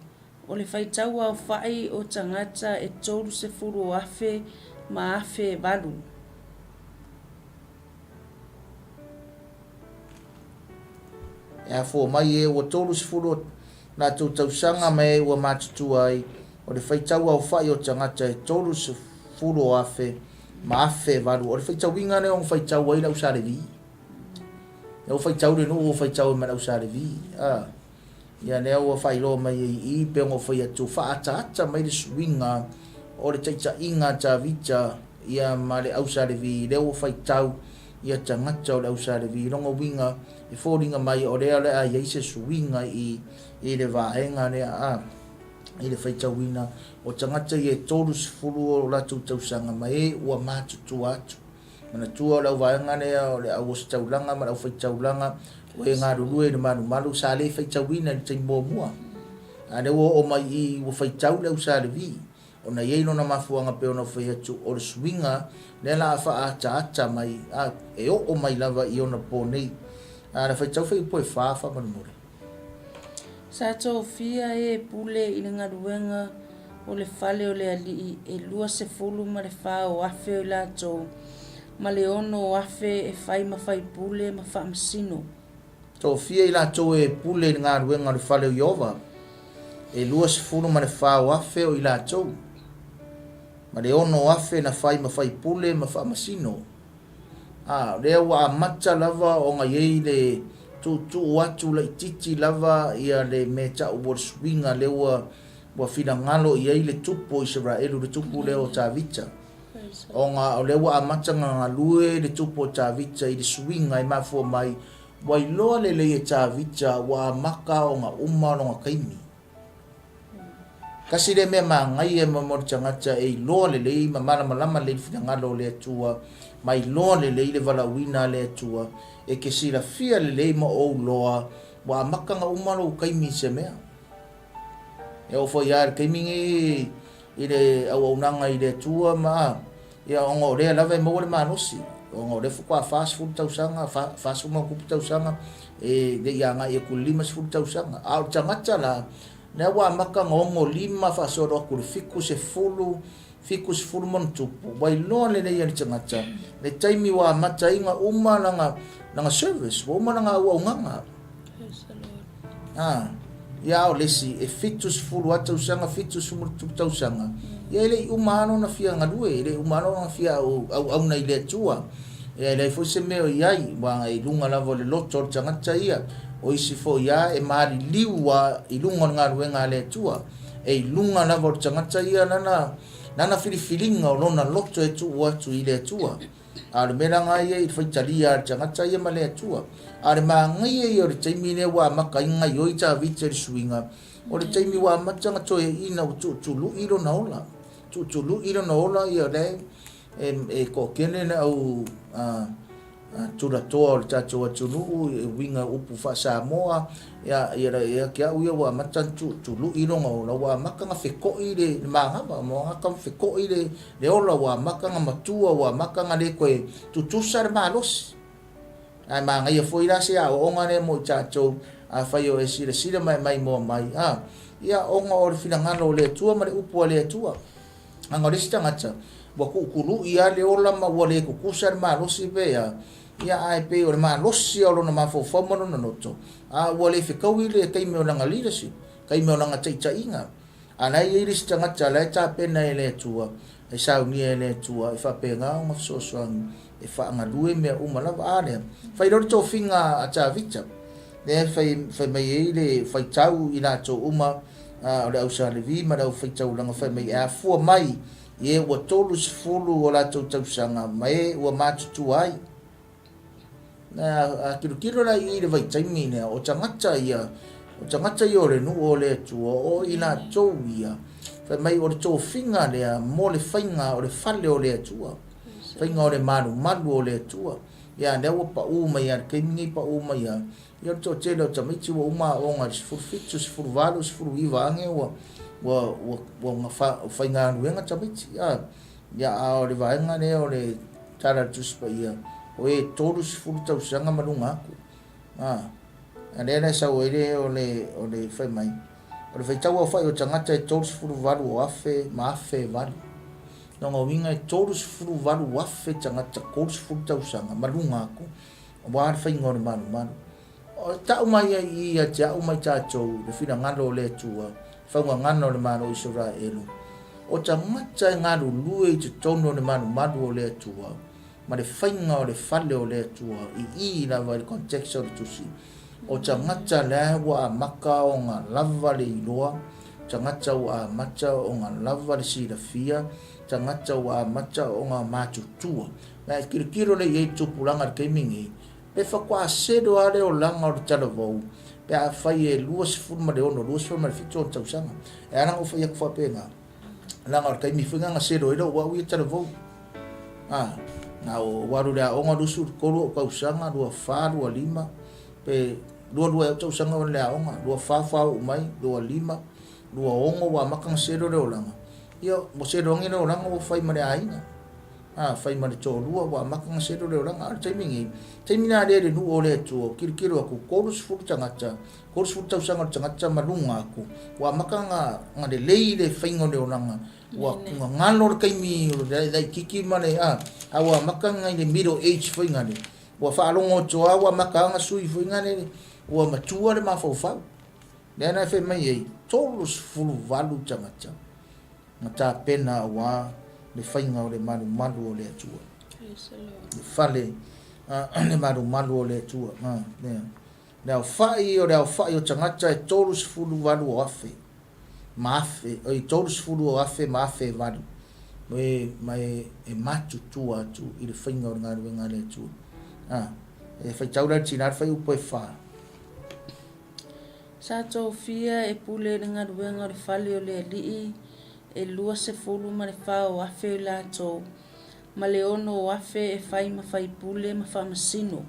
o le faitauaofai o tagata e 30 afe ma afe e valu. E afua mai e ua 30 o latou tausaga ma e ua matutua ai, o le faitauaofai o tagata e 30 afe ma afe e valu. O le faitauina lea ona faitau ai le au sa Levi. Lea ua faitau le nuu ua faitau ai ma le au sa Levi. A, ia lea ua faailoa mai ai i i pei ona ou fai atu, faaataata mai le suiga o le taitaiga a Tavita. ia ma le au Sa Levi, lea ua faitau ia tagata o le au Sa Levi. Lona uiga, e foliga mai o lea o le a i ai se suiga i i le vaega lea a i le faitauina o tagata ia e 30 o latou tausaga ma e ua matutua atu. Manatua o le auvaega lea o le au ositaulaga ma le aufaitaulaga o e galulue i le malumalu sa le faitauina i le taimi muamua. A lea ua oo mai i i ua faitau le au Sa Levi ona e i ai lona mafuaaga pei ona ou fai atu o le suiga lea la a faaataata mai a e oo mai lava i ona po nei. A le faitau fuaiupu e fa faamolemole. Sa tofia e pule i le galuega o le fale o le alii e 24 o afe o i latou, ma le ono o afe e fai ma faipule ma faamasino. Tofia i latou e pule i le galuega o le fale o Ieova, e 24 o afe o i latou, ma le ono o afe na fai ma faipule ma faamasino. A, o lea ua amata lava ona i ai le tuutuu atu laitiiti lava ia le mea e tau o le suiga lea ua ua finagalo i ai le tupu o Isaraelu, le tupu lea o Tavita. Ona o lea ua amata ona galue le tupu o Tavita i le suiga e mafua mai, ua iloa lelei e Tavita ua amata ona uma lona taimi. Tasi lea mea manaia mo le tagata e iloa lelei ma malamalama lelei i le finagalo o le Atua, ma iloa lelei le valaauina a le Atua, e te silafia lelei ma ou loa ua amata ona uma lou taimi i se mea. E oo foi lava i le taimi nei i le auaunaga i le Atua ma ia ona o lea lava e maua le malosi, ona o lea faatoa 40 tausaga, 40 ma tupu tausaga, e le i agai atu i le 50 tausaga. A o le tagata la, lea ua amata ona 65 faasolo atu i le 70, 70 ma ona tupu, ua iloa lelei e le tagata le taimi ua amata ai ona uma lana, lana service, ua uma lana auaunaga. A, ia a o le isi e 70 lava tausaga, 70 tausaga, ia e le i uma lava lona fia galue, e le i uma lava lona fia auauna i le Atua. Ia e leai foi se mea o i ai, aua e i luga lava o le loto o le tagata ia. O isi foi lava e maliliu lava i luga o le galuega a le Atua. E i luga lava o le tagata ia lana, lana filifiliga o lona loto e tuu atu i le Atua. A o le mea la lena ia i le faitalia a le tagata ia ma le Atua. A o le manaia ia o le taimi lea ua amata ai ona gaioi Tavita i le suiga, o le taimi ua amata ona toeaina ua tuutului lona ola. Tuutului lona ola ia lea e, e toatele le au a, tulatoa o le tatou atunuu e uiga upu faa-Samoa, ia, ia, ia te au ia ua amata ona tuutului lona ola, ua amata ona feto'i le, le manava, ua amata ona feto'i le, le ola, ua amata ona matua, ua amata ona le toe tutusa le malosi. Ae manaia foi la se aoaoga lea mo i tatou, afai o e silasila ma e maimoa mai, a, ia, ona o le finagalo o le Atua ma le upu a le Atua. Leaga o le isi tagata, ua tuutului lava le ola ma ua le tutusa le malosi pe a, ia ae pei o le malosi o lona mafaufau ma lona loto, a ua le fetaui le taimi o lana leadership, taimi o lana taitaiga. A la e i ai le isi tagata la e tapena e le Atua, e saunia e le Atua, e faapena ona fesoasoani e faagalue mea uma lava. A lea, fai loa le tofiga a Tavita, lea e fai, fai mai ai le faitau i latou uma o le au Sa Levi ma le au faitaulaga, fai mai e afua mai i e ua 30 o latou tausaga ma e ua matutua ai. A tilotilo la i le vaitaimi lea, o tagata ia, o tagata ia o le nuu o le Atua, o i latou ia, fai mai o le tofiga lea mo le faiga o le fale o le Atua, faiga o le malumalu o le Atua. Ia, lea ua pau mai lava i le taimi nei, pau mai lava. Ia, o le toatele o tamaiti ua uma aoga i le 17, 18, 19 ane ua, ua, ua, ua, ua faigaluega tamaiti. Ia, ia, a o le vaega lea o le Tala a le Tusi Paia, o e 30 tausaga ma luga atu. A, a lea la e sau ai le, o le, o le fai mai, o le faitau aofai o tagata e 38 o afe ma afe e valu. Lona uiga e 38 afe tagata 30 tausaga ma luga atu, aua le faiga o le malumalu. O tau mai ai i ia te au ma i tatou le finagalo o le Atua, faugagana o le Malo o Isaraelu, o tagata e galulue i totonu o le malumalu o le Atua, ma le faiga o le fale o le Atua, i i lava i le context o le tusi, o tagata la ua amata ona lava le iloa, tagata ua amata ona lava le silafia, tagata ua amata ona matutua. Ma e tilotilo lea i ai i le tupulaga i le taimi lenei, pe faatoa selo lava le olaga o le talavou pe afai e 26, 27 ona tausaga. E ala ona ou fai atu faapena, leaga o le taimi foi lena na selo ai lou au ia talavou. A, na ou alu i le aoga 23 ou tausaga, 24, 25, pe 22 ea ou tausaga o le aoga, 24 faauu mai, 25, 26 ua amata ona selo le olaga. Ia, ua selo ane le olaga ua fai ma le aiga. A, fai ma le toalua ua amata ona selo le olaga. A o le taimi nei, taimi lena lea i le nuu o le Atua, ua tilotilo atu, 30 tagata, 30 tausaga o le tagata ma luga atu, ua amata ona lelei le faiga o le olaga, ua galo le taimi o le laitiiti ma le, a, a ua amata ona i le middle age foi lea, ua faalogo atu lava ua amata ona sui foi lea, ua matua le mafaufau. Lea na e fai mai ai, 38 tagata na tapena aua le faiga o le malumalu o le Atua. Le fale, le malumalu o le Atua. Le aofai o le aofai o tagata e 38 o afe ma afe, oi, 30 o afe ma afe e valu, e, ma e, e matutua atu i le faiga o le galuega a le Atua. E faitau la le tina le fuaiupu e 4. Sa tofia e pule i le galuega o le fale o le alii e 24 o afe i latou, ma le 6 o afe e fai ma faipule ma faamasino.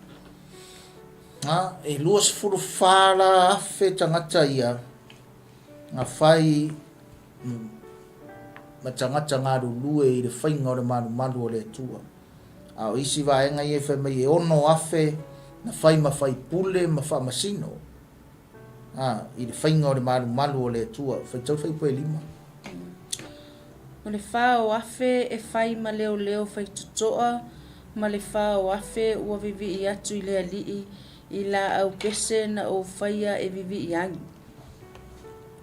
A, e 24 la afe tagata ia na fai ma tagata galulue i le faiga o le malumalu o le Atua. A o isi vaega ia e fai mai e 6,000 na fai ma faipule ma faamasino, a, i le faiga o le malumalu o le Atua. Faitau fuaiupu e 5. O le 4,000 e fai ma leoleo faitotoa, ma le 4,000 ua vivii atu i le alii i laau pese na ou faia e vivii ai.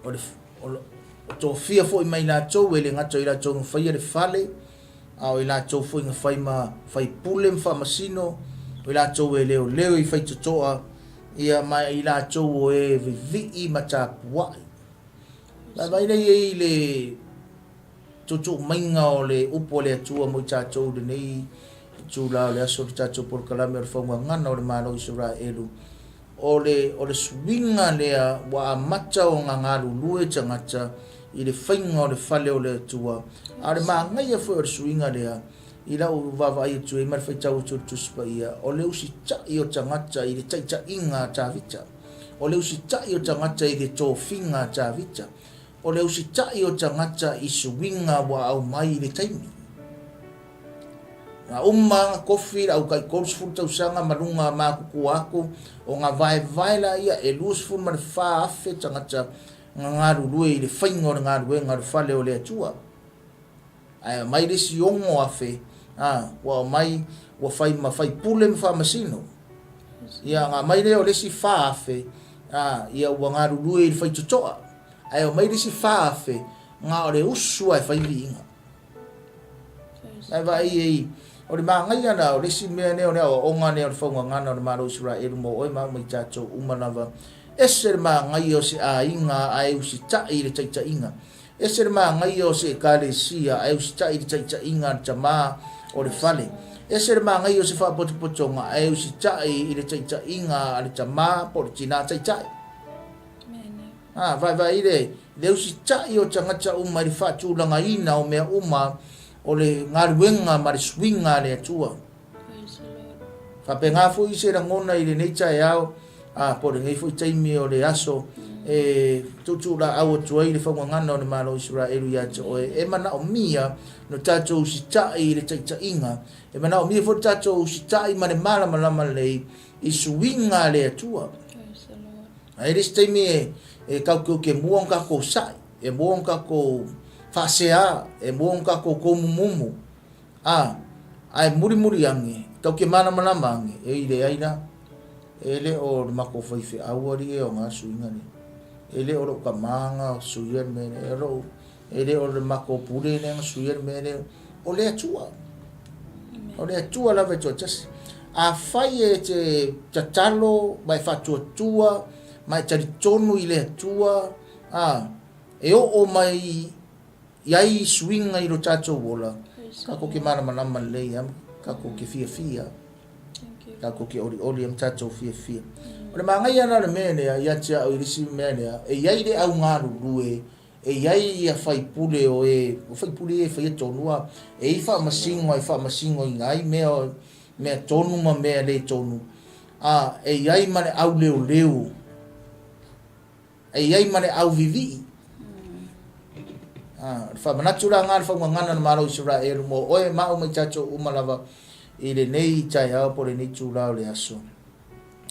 O le, o, o tofia foi mai latou, e le gata o i latou na faia le fale, a o i latou foi na fai ma faipule ma faamasino, o i latou e leoleo i faitotoa, ia ma i latou o e vivii ma tapuai. Vaavaai lea i ai i le tuutuumaiga o le upu a le Atua mo i tatou i lenei itula o le aso o le tatou polokalame o le faugagana o le Malo o Isaraelu. O le, o le suiga lea ua amata ona galulue tagata i le faiga o le fale o le Atua, a o le manaia foi o le suiga lea, i lau vaavaai atu ai ma le faitau atu o le Tusi Paia, o le usitai o tagata i le taitaiga a Tavita, o le usitai o tagata i le tofiga a Tavita, o le usitai o tagata i suiga ua aumai i le taimi. Na uma na kofi le au tai 30 tausaga ma luga matutua atu, o na vaevae laia e 24,000 tagata na galulue i le faiga o le galuega o le fale o le Atua. Ae aumai le isi 6,000, a, ua aumai ua fai ma faipule ma faamasino. Ia, na aumai lea o le isi 4,000, a, ia ua galulue i le faitotoa. Ae aumai le isi 4,000, na o le usu lava e fai viiga. Ae vaai ai, o le manaia la, o le isi mea lea o le aoaoga lea o le faugagana o le Malo o Isaraelu mo oe ma au ma i tatou uma lava, ese le manaia o se aiga ae usitai i le taitaiga. Ese le manaia o se Ekalesia ae usitai i le taitaiga a le tama o le fale. Ese le manaia o se faapotopotoga ae usitai i le taitaiga a le tama po o le tina taitai. A, vaevae le, le usitai o tagata uma i le faatulagaina o mea uma o le galuega ma le suiga a le Atua. Faapena foi se lagona i lenei taeao, a, po o lenei foi taimi o le aso, e tuutuulaau atu ai le faugagana o le Malo o Isaraelu ia te oe. E manaomia lo tatou usitai i le taitaiga, e manaomia foi lo tatou usitai ma le malamalama lelei i suiga a le Atua. Ae le isi taimi e, e tatou te mua ona tatou sa'i, e mua ona tatou faasea, e mua ona tatou tomumumu, a, ae mulimuli ane, tatou te malamalama ane, e leai la, e le o le matou faifeau alii e o na suiga lea. E le o lou tama na suia le mea lea, e lou, e le o le matou pule lea na suia le mea lea. O le Atua. O le Atua lava e toatasi. Afai e te tatalo ma e faatuatua ma e talitonu i le Atua, a, E oo mai i ai suiga i lo tatou ola, tatou te malamalama lelei lava, tatou te fiafia, tatou te olioli ma tatou fiafia. O le manaia la o le mea lea ia te au i le isi mea lea, e i ai le au galulue, e i ai ia faipule o e, o faipule ia e faia tonu lava, e i ai faamasino e faamasinoina ai mea, mea tonu ma mea le tonu, a, e i ai ma le au leoleo. E i ai ma le au vivii. A, o le faamanatu la nga le faugagana o le Malo o Isaraelu mo oe ma au ma i tatou uma lava i lenei taeao po o lenei itula o le aso.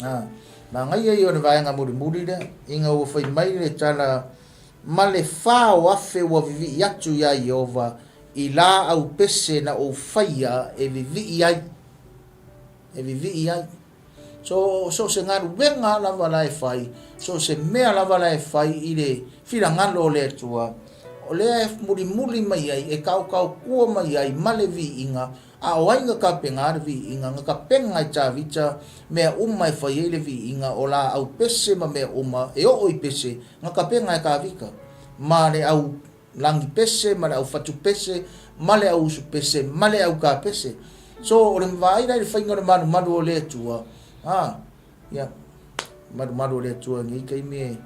A, manaia ia o le vaega mulimuli lea, ina ua fai mai le tala ma le 4,000 ua vivii atu iā Ieova i laau pese na ou faia e vivii ai. E vivii ai. So, so o se galuega lava la e fai, so o se mea lava la e fai i le finagalo o le Atua, o lea e mulimuli mai ai, e kaokaotua mai ai ma le viiga, a o ai na tapena le viiga? Na tapena e Tavita mea uma e fai ai le viiga, o laau pese ma mea uma e oo i pese, na tapena e Tavita ma le au lagi pese ma le au fatu pese ma le au usu pese ma le au ka pese. So o le vaai la i le faiga o le malumalu o le Atua, a, ia, malumalu o le Atua i nei taimi e,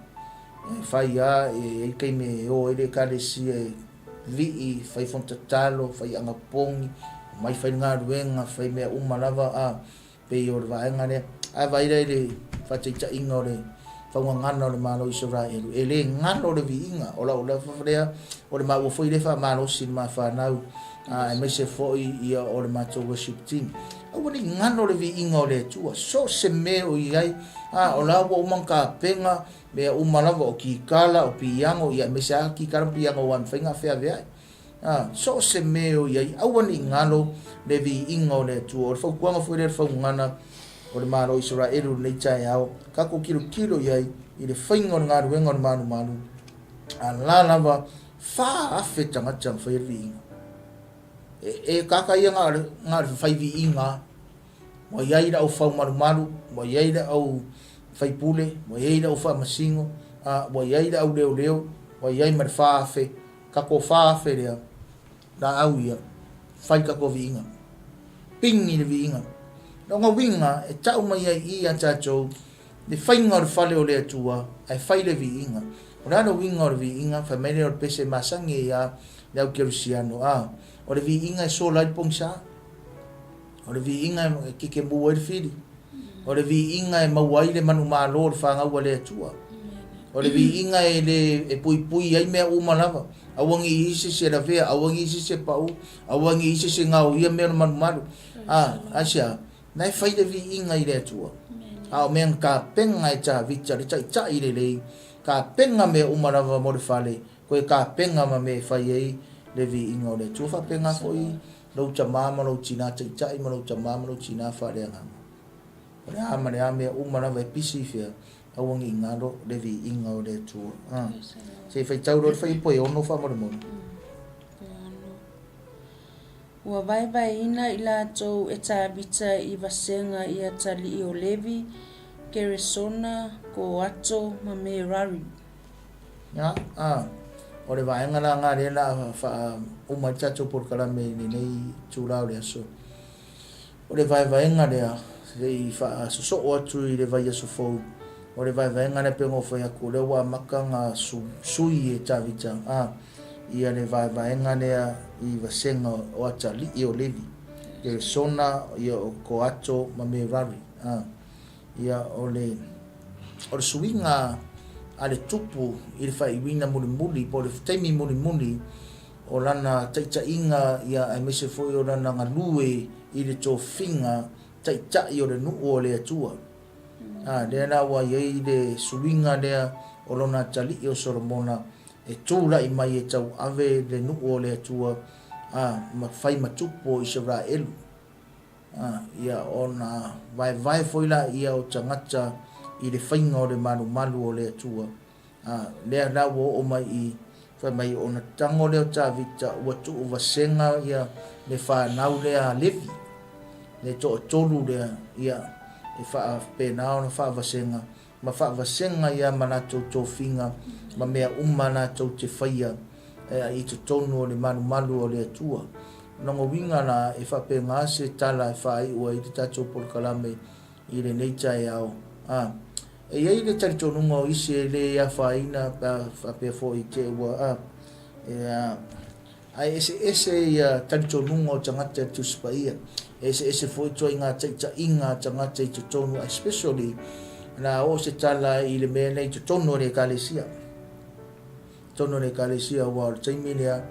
e fai a, e ai taimi e o ai le ekalesia e vii, fai fono tatalo, fai anapogi, omai fai le galuega, fai mea uma lava, a, Pei o le vaega lea. Ae vaai la i le faataitaiga o le faugagana o le Malo o Isaraelu, e le galo le viiga. O lau lava lea, o le maua foi lea faamalosi i le ma fanau, aemaise foi ia o le matou worship team. Aua ne i galo le viiga o le Atua, so o se mea o i ai, o la ua uma ona tapena mea uma lava, o kikala, o piano, ia aemaise lava kikala ma piano aua e mafai ona feaveai. Ā, so o se mea o i ai, aua ne i galo le viiga o le Atua. O le fautuaga foi lea i le faugana o le Malo o Isaraelu i lenei taeao, tatou tilotilo i ai i le faiga o le galuega o le malumalu, a la lava 4,000 tagata na faia le viiga. E, e kaka ia na o le, na o le fai viiga, ua i ai le au faumalumalu, ua i ai le au faipule, ua i ai le au faamasino, a, ua i ai le au leoleo, ua i ai ma le 4,000 Tatou 4,000 lea, laau ia, fai tatou viiga. Pigi le viiga. Lona uiga e tau mai ai i ia tatou le faiga o le fale o le Atua ae fai le viiga. O le a le uiga o le viiga? Fai mai lea o le pese masani ai a le au kerisiano, a, o le viiga e sola ai le pogisa. O le viiga e kekemu ai le fili. O le viiga e maua ai le manumalo o le fanau a le Atua. O le viiga e le e puipui ai mea uma lava. Aua ne i i se isi e lavea, aua ne i i se isi e pau, aua ne i i se isi e gaoia mea o le malumalu. A, aisea? Na e fai le viiga i le Atua. A o mea na tapena e Tavita, le taitai lelei, tapena mea uma lava mo le fale, koe tapena ma mea e fai ai le viiga o le Atua. Faapena foi lou tama ma lou tina taitai ma lou tama ma lou tina faaleagaga. O le a ma le a mea uma lava e pisi i fea, aua ne i galo le viiga o le Atua. A. Se i faitau loa le fuaiupu e 6 faamolemole. Ua vaevaeina i latou e Tavita i vasega i atalii o Levi, Keresona, Koato ma Merari. Ia, a, o le vaega la nga lea la a faauma ai le tatou polokalame i lenei itula o le aso. O le vaevaega lea, se i faasosoo atu i le vaiaso fou, o le vaevaega lea pei ona ou fai atu, o lea ua amata ona sui e Tavita, a, ia le vaevaega lea i vasega o atalii o Levi, Geresona, ia o Koato ma Merari, a. Ia, o le, o le suiga a le tupu i le faaiuina mulimuli po o le taimi mulimuli o lana taitaiga ia aemaise foi o lana galue i le tofiga taitai o le nuu o le Atua. A, lea la ua i ai le suiga lea o lona atalii o Solomona e tulai mai e tauave le nuu o le Atua, a, ma fai ma tupu o Isaraelu. Ia ona vaevae foi laia o tagata i le faiga o le malumalu o le Atua. A, lea la ua oo mai i, fai mai, ona tago lea o Tavita ua tuu vasega ia le fanau lea a Levi, le toatolu lea, ia, e faapena ona faavasega. ma faavasega ia ma latou tofiga ma mea uma latou te faia i totonu o le malumalu o le Atua. O lona uiga la, e faapena se tala e faaiu ai le tatou polokalame i lenei taeao. A, e i ai le talitonuga o isi e le afaina pe a faapea foi i te ua, a, e, a, ae eseese ia talitonuga o tagata i le Tusi Paia. E eseese foi ituaiga taitaiga a tagata i totonu, especially la oo se tala i le mea lea i totonu o le Ekalesia. Totonu o le Ekalesia, aua o le taimi lea,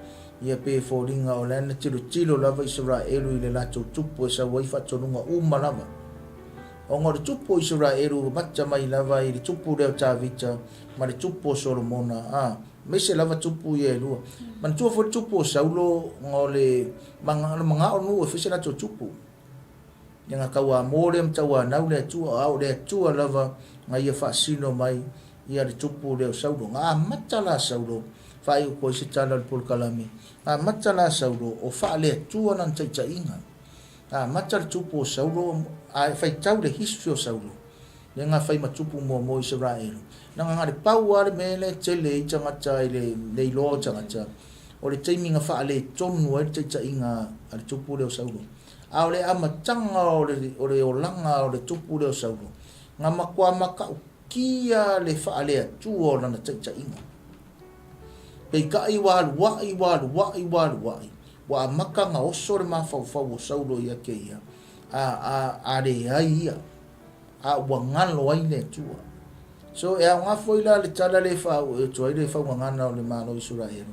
ia pei e foliga o la e na tilotilo lava Isaraelu i le latou tupu e sau ai faatonuga uma lava. Ona o le tupu o Isaraelu ua mata mai lava i le tupu lea o Tavita ma le tupu o Solomona, a, aemaise lava tupu ia e lua. Manatua foi le tupu o Saulo, ona o le manao nuu e fai se latou tupu. Ia na tauamo lea ma tauanau le Atua, a o le Atua lava na ia faasino mai ia le tupu lea o Saulo. Na amata la Saulo, faaiu atu ai se tala o le polokalame, na amata la Saulo o faale-Atua lana taitaiga. Na amata le tupu o Saulo, a e faitau le history o Saulo, lea na fai ma tupu muamua o Isaraelu, na na le pau lava le mea lea e tele ai tagata i le iloa o tagata, o le taimi na faaletonu ai le taitaiga a le tupu lea o Saulo. A o le amataga o le olaga o le tupu lea o Saulo, na matua matautia le faale-Atua o lana taitaiga. Peitai ua aluai, ua aluai, ua aluai, ua amata ona oso le mafaufau o Saulo ia te ia, a, a, a leai ia, a ua galo ai le Atua. So, e aoga foi la le tala lea e faauu atu ai le faugagana o le Malo o Isaraelu.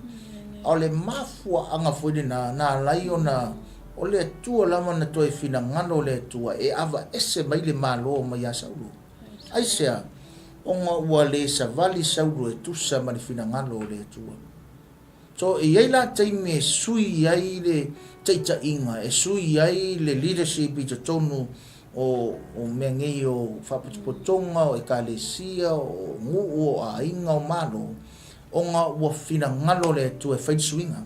A o le mafuaaga foi lena na ala ai ona o le Atua lava na toe finagalo le Atua e aveese mai le Malo mai ia Saulo. Aisea? Ona ua le savali Saulo e tusa ma le finagalo o le Atua. So, e i ai la taimi e sui ai le taitaiga, e sui ai le leadership i totonu o, o mea nei o faapotopotoga, o ekalesia, o nuu, o aiga, o malo, ona ua finagalo le Atua e fai le suiga.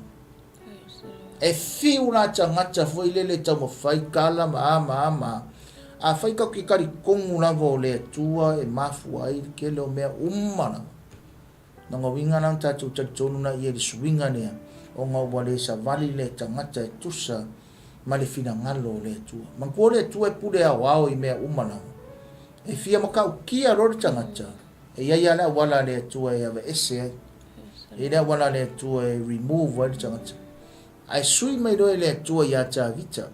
E fiu la tagata foi lele e taumafai tala ma a ma a ma a. Afai tatou te talitonu lava o le Atua e mafua ai le tele o mea uma lava. Lona uiga la, tatou talitonu la ia i le suiga lea, ona ua le savali le tagata e tusa ma le finagalo o le Atua. Manatua o le Atua e pule aoao i mea uma lava. E fia matautia loa le tagata, e i ai lava le auala a le Atua e aveese ai. E i ai le auala a le Atua e remove ai le tagata. Ae sui mai loa e le Atua ia Tavita.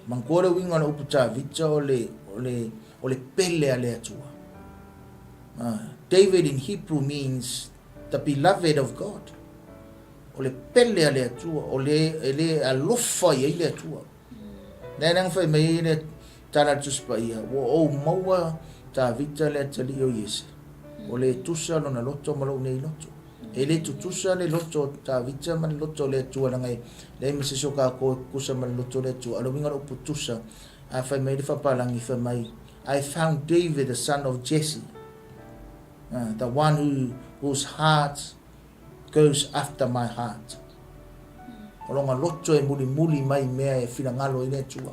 Manatua le uiga o le upu Tavita o le, o le, o le pele a le Atua. David in Hebrew means the beloved of God. O le pele a le Atua, o le, e le alofa i ai le Atua. Lea na fai mai ai le tala a le Tusi Paia, ua ou maua Tavita le atalii o Iese. O le tusa lona loto ma lou nei loto. E le tutusa le loto o Tavita ma le loto o le Atua, leaga e leai ma se isi o kākou e tutusa ma le loto o le Atua. A o le uiga o le upu tusa, a fai mai le faapalagi, fai mai, I found David the son of Jesse, the one who, whose heart goes after my heart. O lona loto e mulimuli mai mea e finagalo ai le Atua.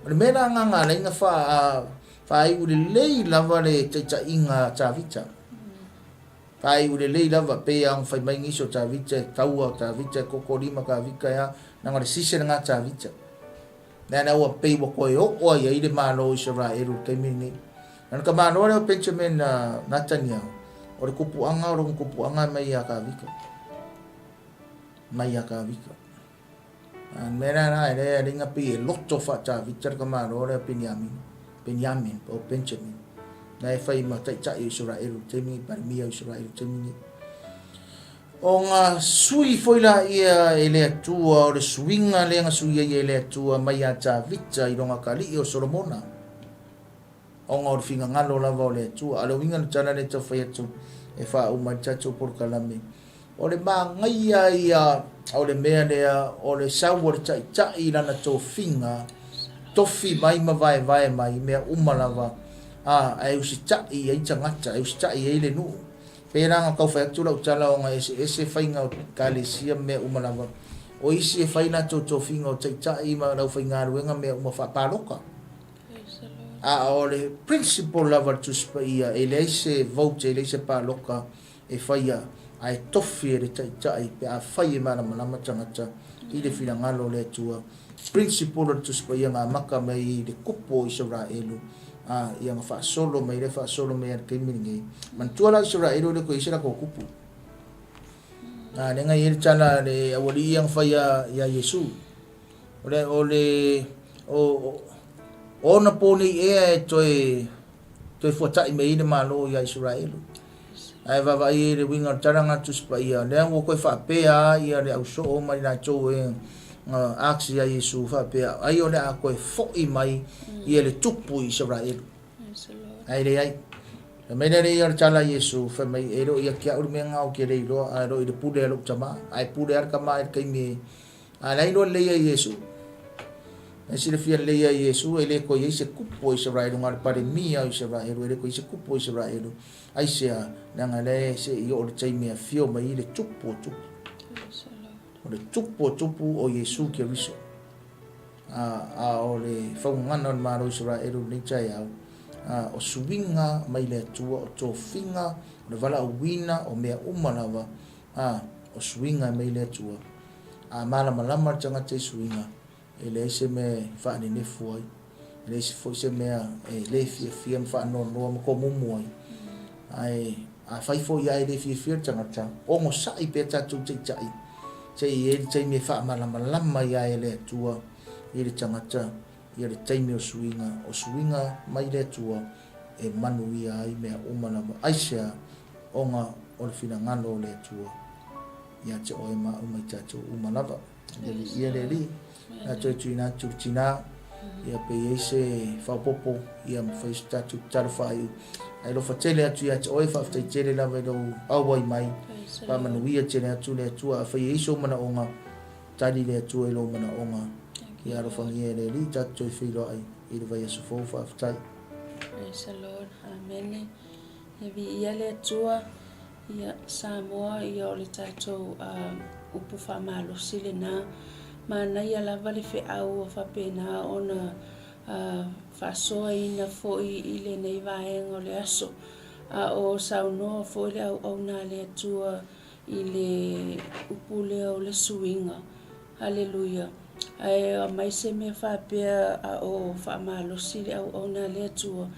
O le mea la agaga alai na wha, whaaiu lelei lava le taitaiga a Tavita. Whaaiu lelei lava, pei a ona whai mai nisi o Tavita e taua o Tavita e koko lima Tavita e a, nanga le sise le ngā Tavita. Lea la ua pei ua toe oo ai ai le Malo o Isaraelu i le taimi lenei. Na ka malo lea o Benjamin Netanyahu, o le kopuaga o lona kopuaga mai ia Kavika. Mai ia Kavika. A mea la la e lea linga pei e loto faa-Tavita le ka malo lea o Benjamin, Benjamin po o Benjamin. Na e fai ma taitai o Isaraelu i le taimi, Palemia o Isaraelu i le taimi lenei. Ona sui foi laia e le Atua, o le suiga lea na sui ai e le Atua mai ia Tavita i lona atalii o Solomona, ona o le finagalo lava o le Atua. A o le uiga o le tala lea e tau fai atu e faauma ai le tatou polokalame, o le manaia ia o le mea lea o le sau o le taitai i lana tofiga, tofi mai ma vaevae mai mea uma lava, a, ae usitai ai tagata, e usitai ai le nuu. Pēlā na tau fai atu lau tala ona eseese faiga o Ekalesia ma mea uma lava. O isi e fai latou tofiga o taitai ma le aufaigaluega mea uma faapalota. A o le principle lava o le Tusi Paia, e leai se vote, e leai se paloka e faia, ae tofi e le Taitai pe afai e malamalama tagata i le finagalo o le Atua. Principle o le Tusi Paia na amata mai i le kupu o Isaraelu, a ia na faasolo mai lea faasolo mai lava i le taimi lenei. Manatua la Isaraelu e le toe i ai se latou kupu. A lea na i ai le tala a le aualii ia na fai ia Iesu. O le, o le, o, o ona po nei ea e toe, toe fuata'i mai ai le Malo ia Isaraelu. Ae vaavaai i le uiga o le tala na Tusi Paia, lea ua toe faapea lava le au soo ma i latou e na ask ia Iesu faapea, ai o le a toe fo'i mai ia le tupu i Isaraelu. Ae leai. Fai mai lea ia o le tala a Iesu, fai mai, e le o ia te au le mea na ou te le iloa, ae o lo o i le pule a lou tama. Ae pule lava le tama i le taimi e A la e iloa lelei e Iesu. E silafia lelei e Iesu e le toe i ai se kupu o Isaraelu, na o le Palemia o Isaraelu, e le toe i ai se kupu o Isaraelu. Aisea? Leaga la e se i oo le taimi e afio mai ai le tupu o tupu. O le tupu o tupu o Iesu Keriso. A, a o le faugagana o le Malo o Isaraelu i lenei taeao, a, o suiga mai le Atua, o tofiga, o le valaauina, o mea uma lava, A, o suiga e mai le Atua. A malamalama le tagata i suiga, e leai se mea e faanenefu ai, e leai foi se mea e le fiafia ma faanoanoa ma tomumu ai. Ae afai foi lava e le fiafia le tagata, onosai pea tatou taitai, se i i ai le taimi e faamalamalama ai lava e le Atua i le tagata ia le taimi o suiga, o suiga mai le Atua e manuia ai mea uma lava. Aisea? Ona o le finagalo o le Atua ia te oe ma au ma i tatou uma lava. Ia viia le Alii, o le a toe tuuina atu i le tina, ia pe i ai se faaopoopo, ia ma fai se tatou tatalo faaiu. Ae alofa tele atu ia te oe, faafetai tele lava i lou auai mai, faamanuia tele atu le Atua. Afai e i ai sou manaoga, tali le Atua i lou manaoga. Ia alofagia e le Alii tatou toe feiloai i le vaiaso fou. Faafetai. Praise the Lord. Amene. Ia viia le Atua, ia Samoa, ia o le tatou upu faamalosi lena. Manaia lava le feau ua faapena ona faasoaina foi i lenei vaega o le aso. A o saunoa foi le auauna a le Atua i le upu lea o le suiga. Haleluia! Ae aumai se mea faapea a o faamalosi le auauna a le Atua,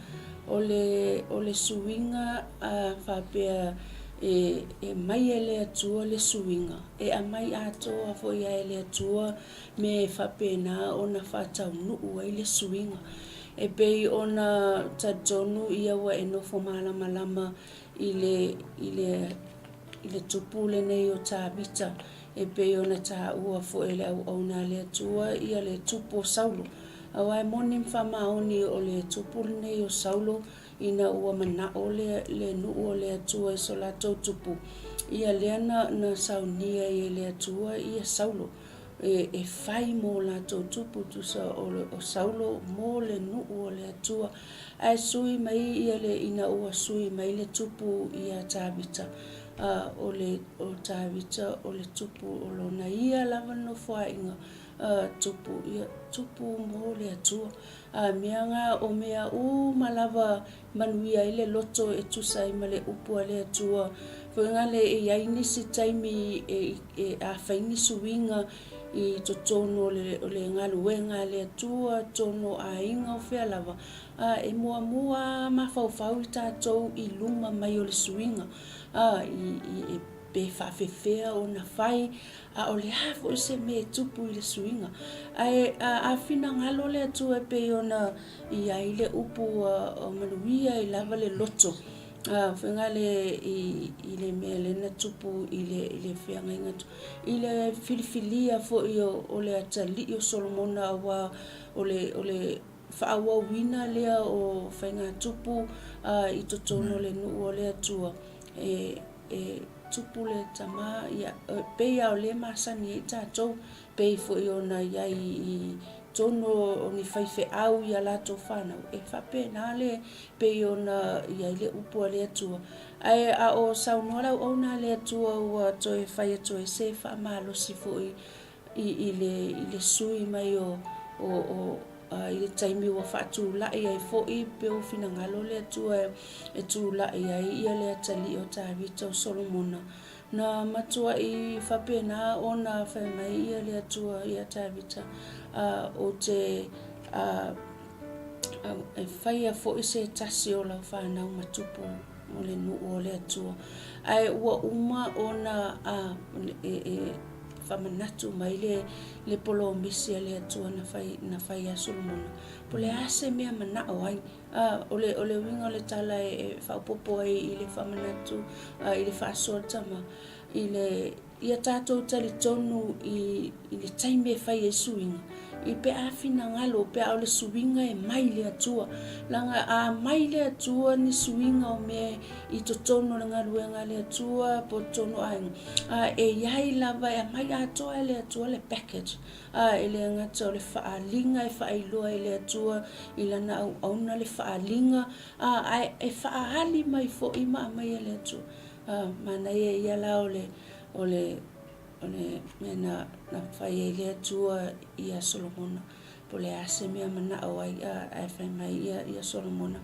o le, o le suiga a faapea e, e mai e le Atua le suiga, e aumai atoa foi lava e le Atua mea e faapena ona faataunuu ai le suiga. E pei ona talitonu ia ua e nofo malamalama i le, i le, i le tupu lenei o Tavita, e pei ona taua foi e le auauna a le Atua ia le tupu o Saulo. Aua e moni ma faamaoni o le tupu lenei o Saulo ina ua manao le, le nuu o le Atua i so latou tupu, ia lea na, na saunia ai e le Atua ia Saulo e, e fai mo latou tupu, tusa o, o Saulo mo le nuu o le Atua. Ae sui mai ia le, ina ua sui mai le tupu ia Tavita, a o le o Tavita o le tupu o lona ia lava nofoaiga a tupu ia tupu mo le Atua. A mea nga o mea uma lava manuia ai le loto e tusa ai ma le upu a le Atua. Foi nga le e iai nisi taimi e, e a fai ni suiga i totonu o le, o le galuega a le Atua, totonu o aiga o fea lava, a e muamua mafaufau i tatou i luma mai o le suiga. A, i, i, e, pe faafefea ona fai, a o le a foi se mea e tupu i le suiga. Ae a, a finagalo le Atua e pei ona i ai le upu ua manuia ai lava le loto, a, faiga le i, i le mea lea na tupu i le, i le feagaiga atu, i le filifilia foi o, o le atalii o Solomona aua o le, o le faaauauina lea o faigatupu i totonu o le nuu o le Atua, e, e tupu le tama, ia, e pei lava o lea e masani ai tatou, pei foi ona i ai i totonu o ni faifeau i a latou fanau, e faapena le pei ona i ai le upu a le Atua. Ae a o saunoa le auauna a le Atua ua toe fai atu ai se faamalosi foi i, i, le, i le sui mai o, o, o I le taimi ua faatulai ai foi pe ua finagalo le Atua e tulai ai ia le atalii o Tavita o Solomona, na matuai faapena ona fai mai ia le Atua ia Tavita, Ou te e faia foi se tasi o lau fanau ma tupu mo le nuu o le Atua. Ae ua uma ona e faamanatu mai le le polomisi a le Atua na fai na fai ia Solomona. Po o le a se mea manao ai. A, o le o le uiga o le tala e faaopoopo ai i le faamanatu i le faasoa tama i le Ia tatou talitonu i le taimi e fai ai suiga, i pe a finagalo, pe a o le suiga e mai i le Atua. Leaga a mai le Atua ni suiga o mea i totonu o le galuega a le Atua po o totonu o aiga, a e i ai lava e aumai atoa e le Atua le package. A e le gata o le faaaliga e faailoa e le Atua i Lana auauna le faaaliga, a ae e faaali mai foi ma aumai e le Atua. A, manaia ia la o le, o le, o le mea na, na fai ai le Atua ia Solomona, po o le a se mea manao ai, a, ae fai mai ia, ia Solomona,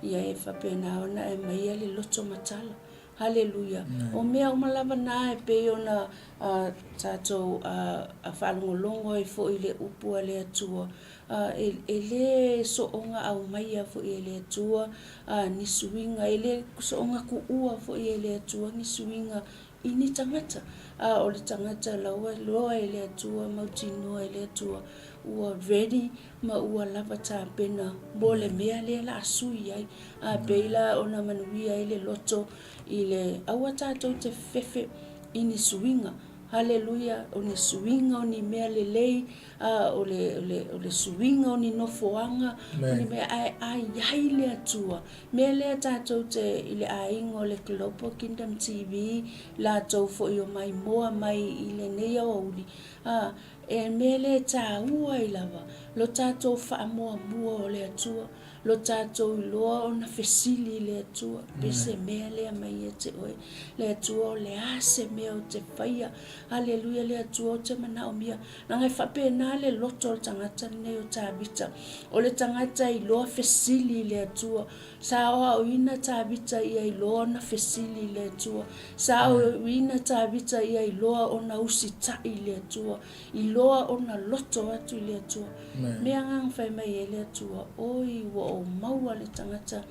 ia e faapena ona e aumaia le loto matala. Haleluia! O mea uma lava na e pei ona a, tatou a, a faalogologo ai foi i le upu a le Atua, a, e, e le soonga aumaia foi e le Atua a ni suiga, e le soonga kuua foi e le Atua ni suiga i ni tagata, a o le tagata laua loa e le Atua, mautinoa e le Atua ua ready ma ua lava tapena mo le mea lea la a sui ai. A pei la ona manuia ai le loto i le aua tatou te fefe i ni suiga. Haleluia, o ni suiga o ni mea lelei, a o le, o le, o le suiga o ni nofoaga, o ni mea, ae a i ai le Atua. Mea lea tatou te, i le aiga o le Global Kingdom TV, latou foi o maimoa mai i lenei aoauli, a, e mea lea e taua ai lava lo tatou faamuamua o le Atua. Lo tatou iloa ona fesili i le Atua, pe se mea lea mai ia te oe. Le Atua o le a se mea ou te faia. Aleluia le Atua ou te manaomia. Leaga e faapena le loto o le tagata lenei o Tavita. O le tagata iloa fesili i le Atua. Sa aoaoina Tavita ia iloa ona fesili i le Atua. Sa aoaoina Tavita ia iloa ona usitai i le Atua. Iloa ona loto atu i le Atua. Mea agaga fai mai ai le Atua, Oi, ua ou maua le tagata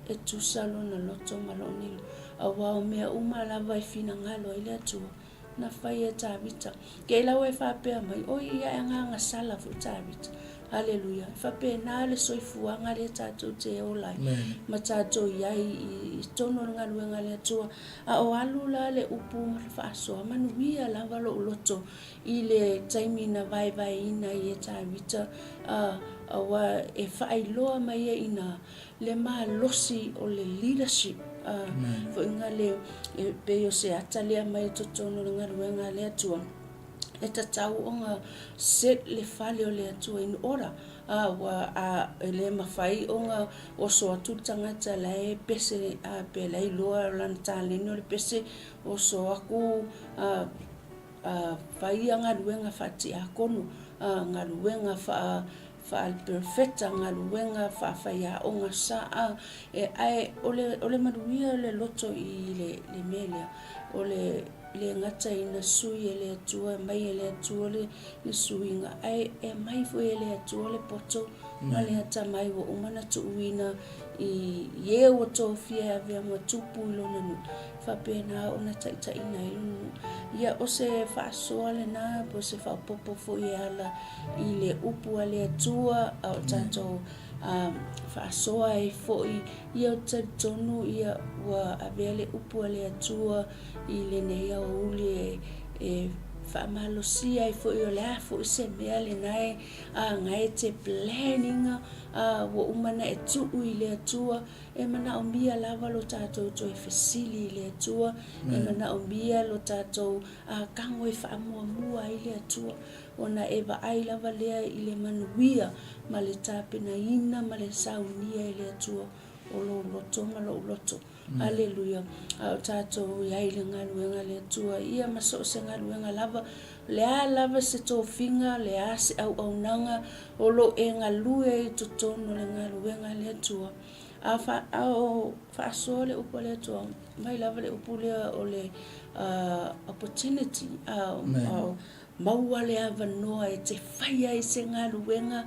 e tusa lona loto ma lou nilo, auā o mea uma lava e finagalo ai le Atua, na fai e Tavita. Kei lau e faapea mai, Oi, ia e agaga sala foi Tavita. Aleluia. E faapena le soifuaga lea tatou te ola ai, ma tatou i ai i totonu o le galuega a le Atua. A o alu la le upu ma le faasoa, manuia lava lou loto I le taimi na vaevaeina ai e Tavita, a, aua e faailoa mai ai ina le malosi o le leadership, a, foiga le, e pei o se ata lea mai totonu o le galuega a le Atua, e tatau ona set le fale o le Atua in order, a, ua, a, e le mafai ona oso atu le tagata la e pese, a, pe la e iloa lana taleni o le pese, oso aku, a, A fai ia galuega faatiakono, a galuega faa faaperefeta, galuega faafaiaoga saa, e, ae o le, o le manuia o le loto i le, le mea lea, o le le gata ina sui e le Atua, e aumai e le Atua le, le suiga, ae e aumai foi e le Atua le poto ma le atamai ua uma ona tuuina i, i e ua tofia e avea ma tupu i lona nuu. Faapena ona taitaiina ai lona nuu. Ia, o se faasoa lena, po o se faaopoopo foi e ala i le upu a le Atua, a o tatou faasoa ai foi. Ia, ou te talitonu ia ua avea le upu a le Atua i lenei aoauli e faamalosia ai foi o le a foi se mea lena e agai e te plan ina ua uma ona e tuu i le Atua. E manaomia lava lo tatou toe fesili i le Atua, e manaomia lo tatou tago e faamuamua ai le Atua, ona e vaai lava lea i le manuia ma le tapenaina ma le saunia e le Atua o lou loto ma lou loto. Aleluia! A o tatou i ai i le galuega a le Atua, ia ma so o se galuega lava, O le a lava se tofiga, o le a se auaunaga o lo o e galue ai i totonu o le galuega a le Atua, a o faasoa le upu a le Atua, mai lava le upu lea o le opportunity, a maua le avanoa e te fai ai se galuega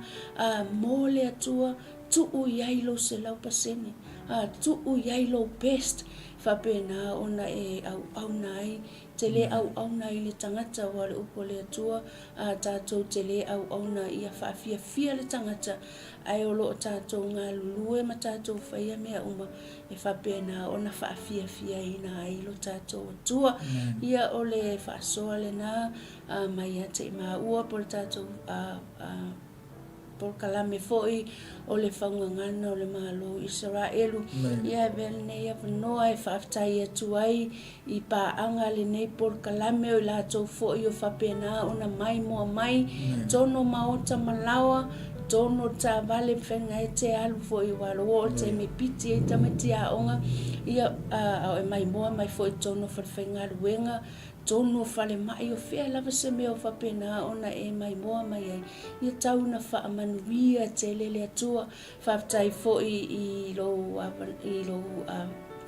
mo le Atua, tuu i ai lou 100%, tuu i ai lou best, faapena ona e auauna ai, te le auauna ai le tagata, aua o le upu a le Atua, a tatou te le auauna ia faafiafia le tagata, ae o lo o tatou galulue ma tatou faia mea uma e faapena ona faafiafiaina ai lo tatou Atua. Ia o le faasoa lena mai ia te i maua po o le tatou polokalame foi o le faugagana o le Malo o Isaraelu. Ia avea lenei avanoa e faafetai atu ai i paaga lenei polokalame o i latou foi o faapena ona maimoa mai tono maota ma laoa, tono taavale faiga e te alu foi aua o lo o taimi piti ai tamaiti aoga, ia a o e maimoa mai foi totonu o falefaigaluega, totonu o falemai, o fea lava se mea o faapena ona e maimoa mai ai, ia tau ina faamanuia tele le Atua. Faafetai foi i lou i lou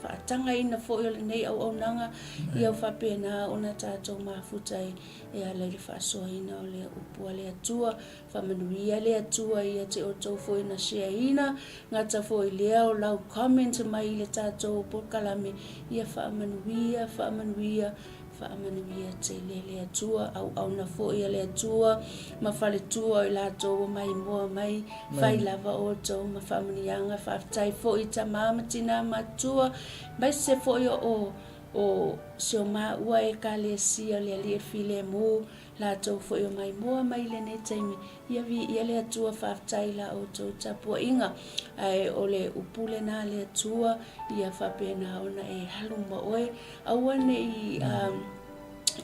faatagaina foi o lenei auaunaga, ia faapena ona tatou mafuta ai e ala i le faasoaina o le upu a le Atua. Faamanuia le Atua ia te outou foi na share ina, gata foi lea o lau comment mai i le tatou polokalame, ia faamanuia, faamanuia, Faamanuia tele le Atua, auauna foi a le Atua ma faletua o i latou ua maimoa mai, fai lava outou ma faamanuiaga. Faafetai foi i tama ma tina matutua, aemaise foi o o si o maua Ekalesia o le Alii e Filemu, latou foi o maimoa mai i lenei taimi. Ia viia le Atua, faafetai i la outou tapuaiga. Ae o le upu lena a le Atua, ia faapena ona e alu ma oe. Aua ne i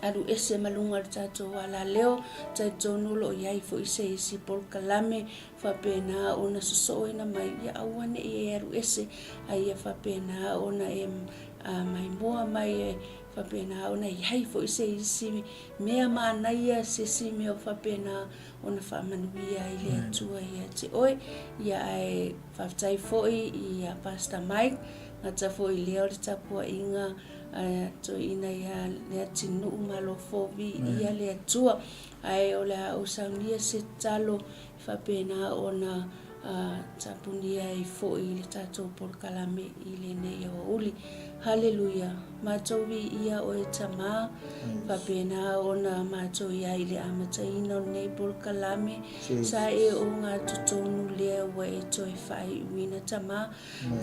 alu ese ma luga o le tatou alaleo, talitonu o lo o i ai foi se isi polokalame faapena ona sosooina mai, ia aua ne i e alu ese, a ia faapena ona e maimoa mai e faapena ona i ai foi se isi mea manaia, se isi mea o faapena ona faamanuia ai le Atua ia te oe. Ia ae faafetai foi i a Pastor Mike, gata foi lea o le tapuaiga a toeaina ia Leatinuu Malofo, viia le Atua. Ae o le a ou saunia se tatalo e faapena ona tapunia ai foi le tatou polokalame i lenei aoauli. Haleluia! Matou viia oe Tama, faapena ona matou i ai i le amataina o lenei polokalame, sa e ogatotonu lea ua e toe faaiuina Tama.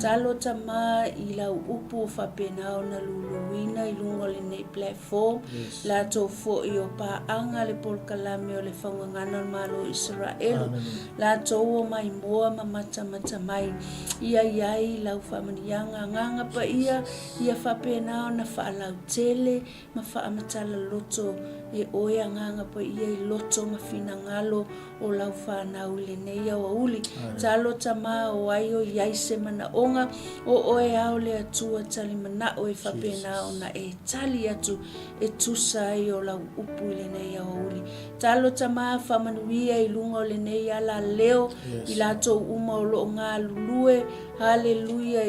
Talo Tama i lau upu o faapena ona luluina i luga o lenei platform, latou foi o paaga le polokalame o le Faugagana o le Malo o Isaraelu, latou o maimoa ma matamata mai. Ia i ai lau faamanuiaga Agaga Paia, ia faapena ona faalautele ma faamatala loto e oe Agaga Paia i loto ma finagalo o lau fanau i lenei aoauli. Talo Tama o ai o i ai se manaoga, o oe ao le Atua tali manao e faapena ona e tali atu e tusa ai o lau upu i lenei aoauli. Talo Tama faamanuia i luga o lenei ala leo i latou uma o lo o galulue, haleluia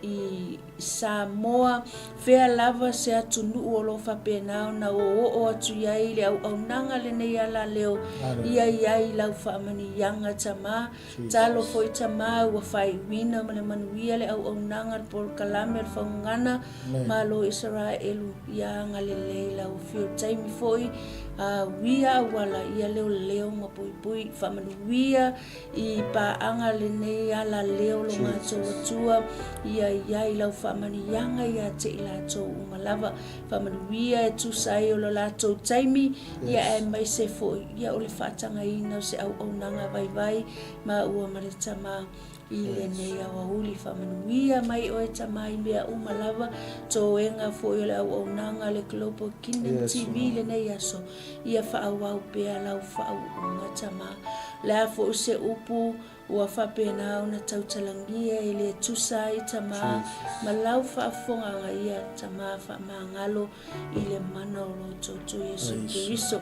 i Samoa, fea lava se atunuu o lo o faapena ona oooo atu i ai le auaunaga lenei ala leo, ia i ai lau faamanuiaga Tama. Talo foi Tama ua faaiuina ma le manuia le auaunaga le polokalame o le faugana Malo Isaraelu, ia agalelei lau afio taimi foi a uia auala ia leoleo ma puipui faamanuia I paaga lenei ala leo lo matou Atua, ia i ai lau faamanuiaga ia te i latou uma lava. Faamanuia e tusa ai o lo latou taimi, ia aemaise foi ia o le faatagaina o se auaunaga vaivai maua ma le Tama i lenei aoauli. Faamanuia mai oe Tama i mea uma lava, toega foi o le auaunaga a le Global Kingdom TV i lenei aso. Ia faaauau pea lau faauuga, Tama. O le a foi se upu ua faapena ona tautalagia e le tusa ai, Tama, ma lau faafofogaga, ia, Tama, faamagalo i le mana o lo outou Iesu Keriso.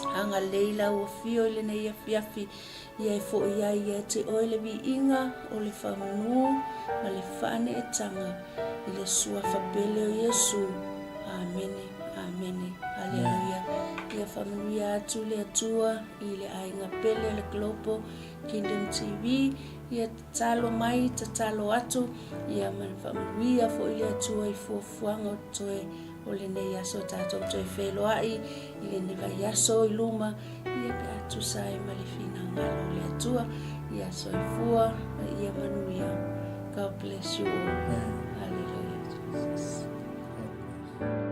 Agalelei lau afio i lenei afiafi, ia e fo'i ai ia te oe le viiga o le faamanu ma le faaneetaga i le Suafa pele o Iesu. Amene, amene, aleluia. Ia faamanuia atu le Atua i le aiga pele o le Global Kingdom TV. Ia tatalo mai, tatalo atu, ia ma faamanuia foi le Atua i fuafuaga o totoe o lenei aso tatou toe feiloai i lenei vaiaso i luma ia pe a tusa ai ma le finagalo o le Atua. Ia soifua ma ia manuia. God bless you all. Hallelujah, Jesus. God bless.